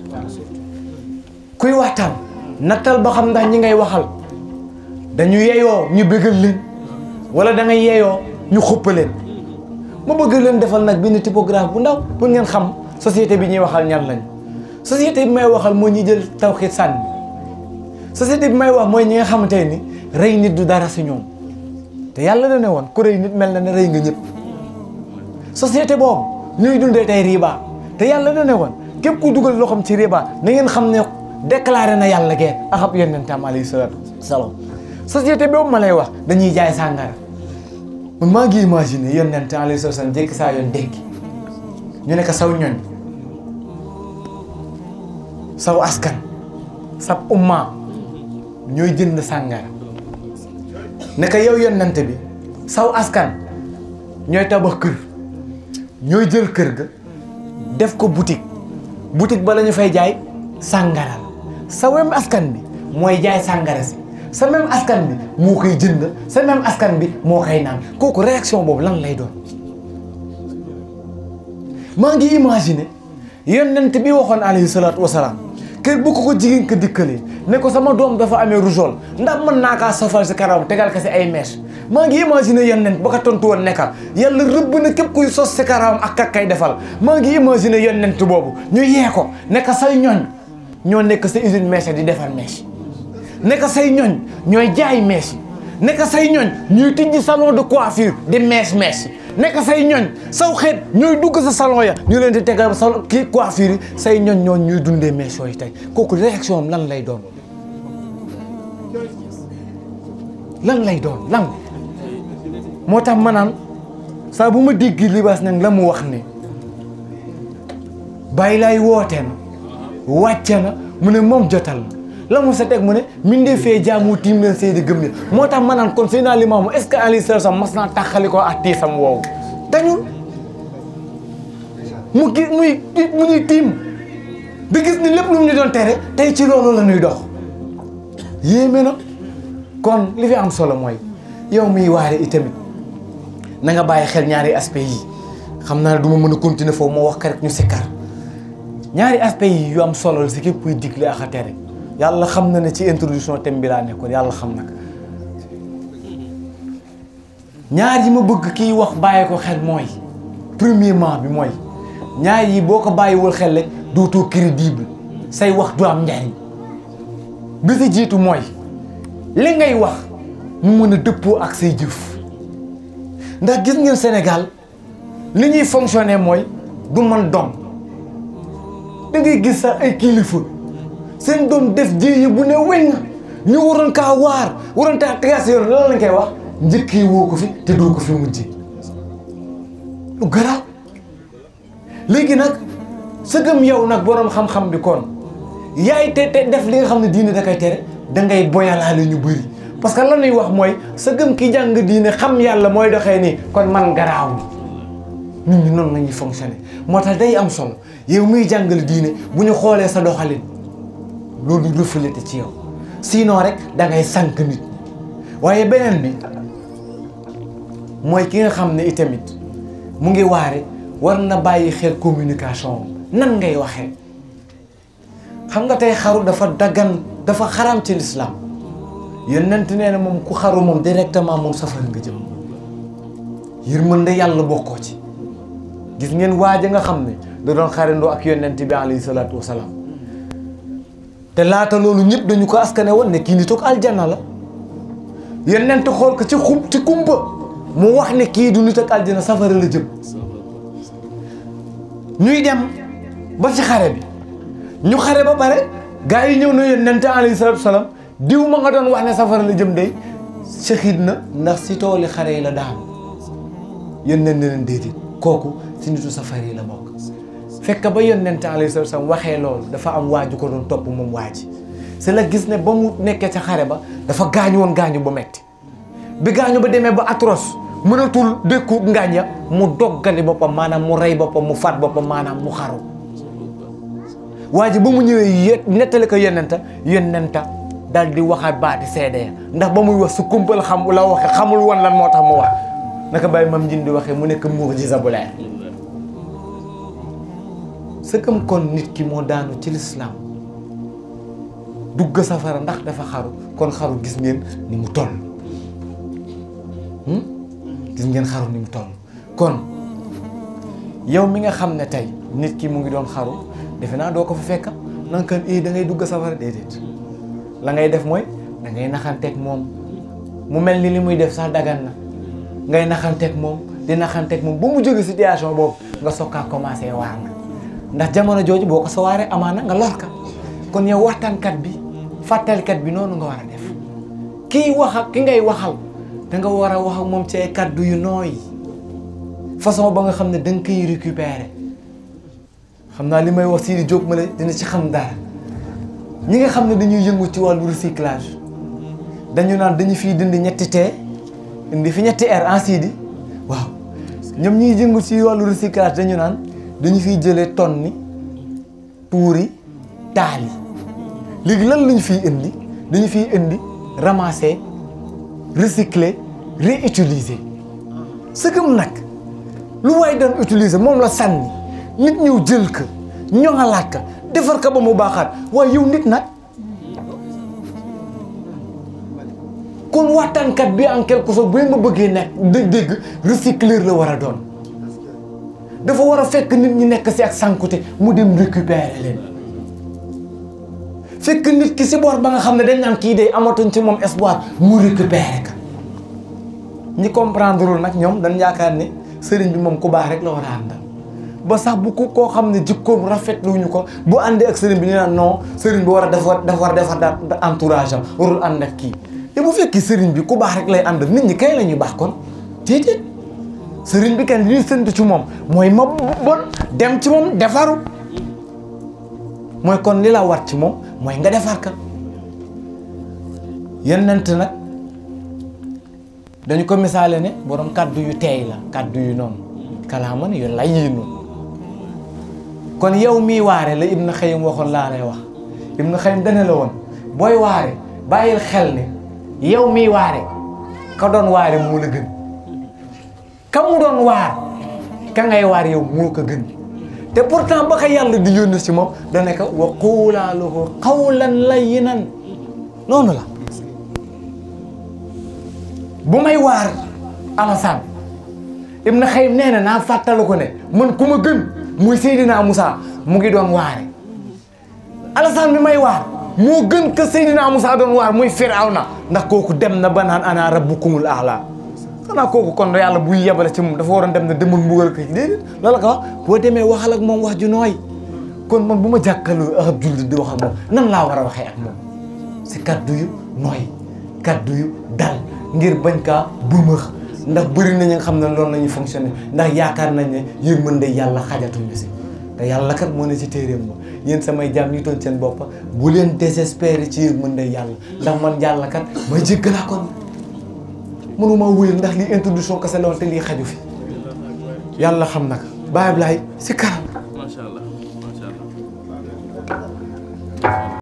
[SPEAKER 1] kuy waxtaan nattal ba xam ndax ñi ngay waxal dañu yeyoo ñu bëggal leen wala da ngay yeyoo ñu xuppa leen ma bëgg leen defal nag benn typographe bu ndaw pour ngeen xam société bi ñuy waxal ñan lañ société bi may waxal mooy ñi jël tawxiid sànni société bi may wax mooy ñi nga xamante ni rey nit du dara si ñoom te yàlla da ne woon ku rey nit mel na ne rey nga ñëpp société boobu ñuy dundee tey riba te yàlla da ne woon képp ku dugal loxoom ci riba na ngeen xam ne déclaré na yàlla guerre ak ab yonentam alayhi salaatu salaam société boobu ma lay wax dañuy jaay sàngara man maa ngi imaginer yonent alayhi salaatu salaam jékki saa yoon dénki ñu ne ko saw ñoñ saw askan sab umma ñooy jënd sàngara ne ko yow yonent bi saw askan ñooy tabax kër ñooy jël kër ga def ko boutique ba la ñu fay jaay sàngara la sa même askan bi mooy jaay sàngara si sa même askan bi moo koy jënd sa même askan bi moo koy naan kooku réaction boobu lan lay doon maa ngi imaginer yonent bi waxoon alayhi salaatu wasalaam kër bu ko jigéen ko dikkalee ne ko sama doom dafa amee rougeole ndax mën naa kaa safal si karawam tegal ko si ay mèches maa ngi imaginer yonent ba ko tontu woon ne ka yàlla rëbb na képp kuy sos si karawam ak kay defal maa ngi imaginer yonent boobu ñu yee ko ne ka say ñooñ ñoo nekk sa usine mèche di defar mèche ne ka say ñooñ ñooy jaay mèche ne ka say ñooñ ñuy tijji salon de coiffure di mèche nekk say ñooñ saw xeet ñooy dugg sa salon ya ñu leen di tegal salon kii coiffure yi say ñooñ ñooñ ñuy dundee mèche yooyu tey kooku réaction am lan lay doon lan moo tax ma naan saa bu ma dégg Libaas nag la mu wax ne bàyyi laay woote na wàcce na mu ne moom jotal la mu sa teg mu ne mindee fee jaamu tiim leen seydi gëm leen moo tax ma naan kon Seydina Limaamu est-ce que alayhi salaam mas naa taxali ko ak tiisam woowu dañul mu gis mu ñuy tiim di gis ni lépp lu mu ñu doon tere tey ci loolu la ñuy dox yéeme na kon li fi am solo mooy yow miy waare itamit na nga bàyyi xel ñaari aspect yi xam naa ne du ma mën a continuer foofu moo wax ka rek ñu sikkar ñaari aspect yi yu am solo la si képp kuy digle ak a tere yàlla xam na ne ci introduction thème bi laa nekkoon yàlla xam na ko ñaar yi ma bëgg kiy wax bàyyi ko xel mooy premièrement bi mooy ñaar yi boo ko bàyyiwul xel rek dootoo crédible say wax du am njariñ bi si jiitu mooy li ngay wax mu mën a dëppoo ak say jëf ndax gis ngeen Sénégal li ñuy fonctionner mooy du man doom da ngay gis sax ay kilifa seen doom def jéeye bu ne weñ ñu waroon kaa waar waroon taa tegaat si yoon lan lañ koy wax njëkkee woo ko fi te doo ko fi mujjee lu garaaw léegi nag sëgëm yow nag boroom xam-xam bi kon yaay te def li nga xam ne diine da koy tere da ngay boyalaale ñu bëri parce que lan ñuy wax mooy sëgëm ki jàng diine xam yàlla mooy doxee nii kon man garaaw nit ñi noonu la ñuy fonctionner moo tax day am solo yow muy jàngal diine bu ñu xoolee sa doxalin loolu reflété ci yow sinon rek da ngay sànq nit waaye beneen bi mooy ki nga xam ne itamit mu ngi waare war na bàyyi xel communication nan ngay waxee xam nga tey xaru dafa daggan dafa xaram ci lislaam yonent nee na moom ku xaru moom directement moom safara nga jëm yërmande yàlla bokkoo ci gis ngeen waaja nga xam ne da doon xarandoo ak yonent bi alayhi salaatu wasalaam te laata loolu ñëpp dañu ko askane woon ne kii ni toog aljanna la yonent xool ko ci kumpa mu wax ne kii du nit ak aljanna safara la jëm ñuy dem ba ci xare bi ñu xare ba pare gaa yi ñëw na yonent alayhi salaatu wasalaam diw ma nga doon wax ne safara la jëm day shahid na ndax si tooli xare yi la daan yonent ne leen déedéet kooku si nitu safara yi la bokk fekk ba yonent alayhi salaatu wasalaam waxee loolu dafa am waaju ko doon topp moom waaji c'est la gis ne ba mu nekkee ca xare ba dafa gaañu woon gaañu ba metti bi gaañu ba demee ba atroce mënatul dékku ngaañ ya mu doggali boppam maanaam mu rey boppam mu faat boppam maanaam mu xaru waa ji ba mu ñëwee nettali ko yonenta daal di waxaat baati seede ya ndax ba muy wax su kumpal xam la waxe xamul woon lan moo tax mu wax naka bàyyi mam njin di waxee mu nekk mu'jiza bu leer sëkkam kon nit ki moo daanu ci lislaam dugg safara ndax dafa xaru kon xaru gis ngeen ni mu toll gis ngeen xaru ni mu toll kon yow mi nga xam ne tey nit ki mu ngi doon xaru defe naa doo ko fa fekka nan kan da ngay dugg safara déedéet la ngay def mooy da ngay naxanteeg moom mu mel ni li muy def sax dagan na ngay naxanteeg moom di naxanteeg moom ba mu jóge situation boobu nga sokkaa commencé waar na ndax jamono jooju boo ko sa waaree amaana nga lor ka kon yow waxtaankat bi fàttalikat bi noonu nga war a def kii wax ak ki ngay waxal da nga war a wax ak moom ci ay kaddu yu nooy façon ba nga xam ne da nga koy récupérer xam naa li may wax Sidi Diop ma la dina ci xam dara ñi nga xam ne dañuy yëngu ci wàllu recyclage dañu naan dañu fiy dindi ñetti T indi fi ñetti R en Sidi waaw ñoom ñuy yëngu ci wàllu recyclage dañu naan dañu fiy jëlee tonne ni tuuri taal yi léegi lan lañu fiy indi dañu fiy indi ramasser recycler réutiliser sëgëm nag lu waay doon utiliser moom la sànni nit ñëw jël ko ñoŋalaat ko defar ka ba mu baaxaat waaye yow nit nag kon waxtaankat bi en quelque sorte bu nga bëggee nekk dégg recycleur la war a doon dafa war a fekk nit ñi nekk si ak sànkute mu dem récupérer leen fekk nit ki si boor ba nga xam ne dañ naan kii day amatuñ ci moom espoir mu récupérer ka ñi comprendre lul nag ñoom dañ yaakaar ne sëriñ bi moom ku baax rek la war a àndal ba sax bu ko koo xam ne jikkoom rafetluñu ko bu àndee ak sëriñ bi ñu naan non sëriñ bi war a defar daal entourage am warul ànd ak kii te bu fekkee sëriñ bi ku baax rek lay àndal nit ñi kay la ñuy baax kon déedéet sëriñ bi kenn li ñuy séntu ci moom mooy ma bon dem ci moom defaru mooy kon li la war ci moom mooy nga defar ka yonent nag dañu ko misaale ne borom kaddu yu teey la kaddu yu noonu kalaaman yu lay yi noonu kon yow miy waare la Ibn Xayyim waxoon laa lay wax Ibn Xayyim dana la woon booy waare bàyyil xel ne yow miy waare ka doon waare moo la gën ka mu doon waar ka ngay waar yow moo ko gën te pourtant ba ko yàlla di yónni ci moom dana ko wa quulaa lahu qawlan layyinan noonu la bu may waar Alassane Ibn Xayyim nee na naa fàttalu ko ne man ku ma gën muy Seydina Moussa mu ngi doon waare Alassane bi may waar moo gën que Seydina Moussa doon waar muy Firawna ndax kooku dem na ba naan ana rabbukumul a'la xanaa kooku kon yàlla buy yebale ci moom dafa waroon dem ne demul mbugal ko déedéet loolu ko wax boo demee waxal ak moom wax ju nooy kon man bu ma jàkkaarloo ak jullit di wax ak moom nan laa war a waxee ak moom si kaddu yu nooy kaddu yu dal ngir bañ kaa bëmëx ndax bëri na ñi nga xam ne loolu la ñuy fonctionner ndax yaakaar nañ ne yërmande yàlla xajatuñu si te yàlla kat moo ne ci téeréem ma yéen samay jaam yi toon seen bopp bu leen désespérer ci yërmande yàlla ndax man yàlla kat may jéggalaa kon mënuma wéyal ndax lii introduction kese la woon te lii xaju fi yàlla xam naka Baye Ablaye si kanam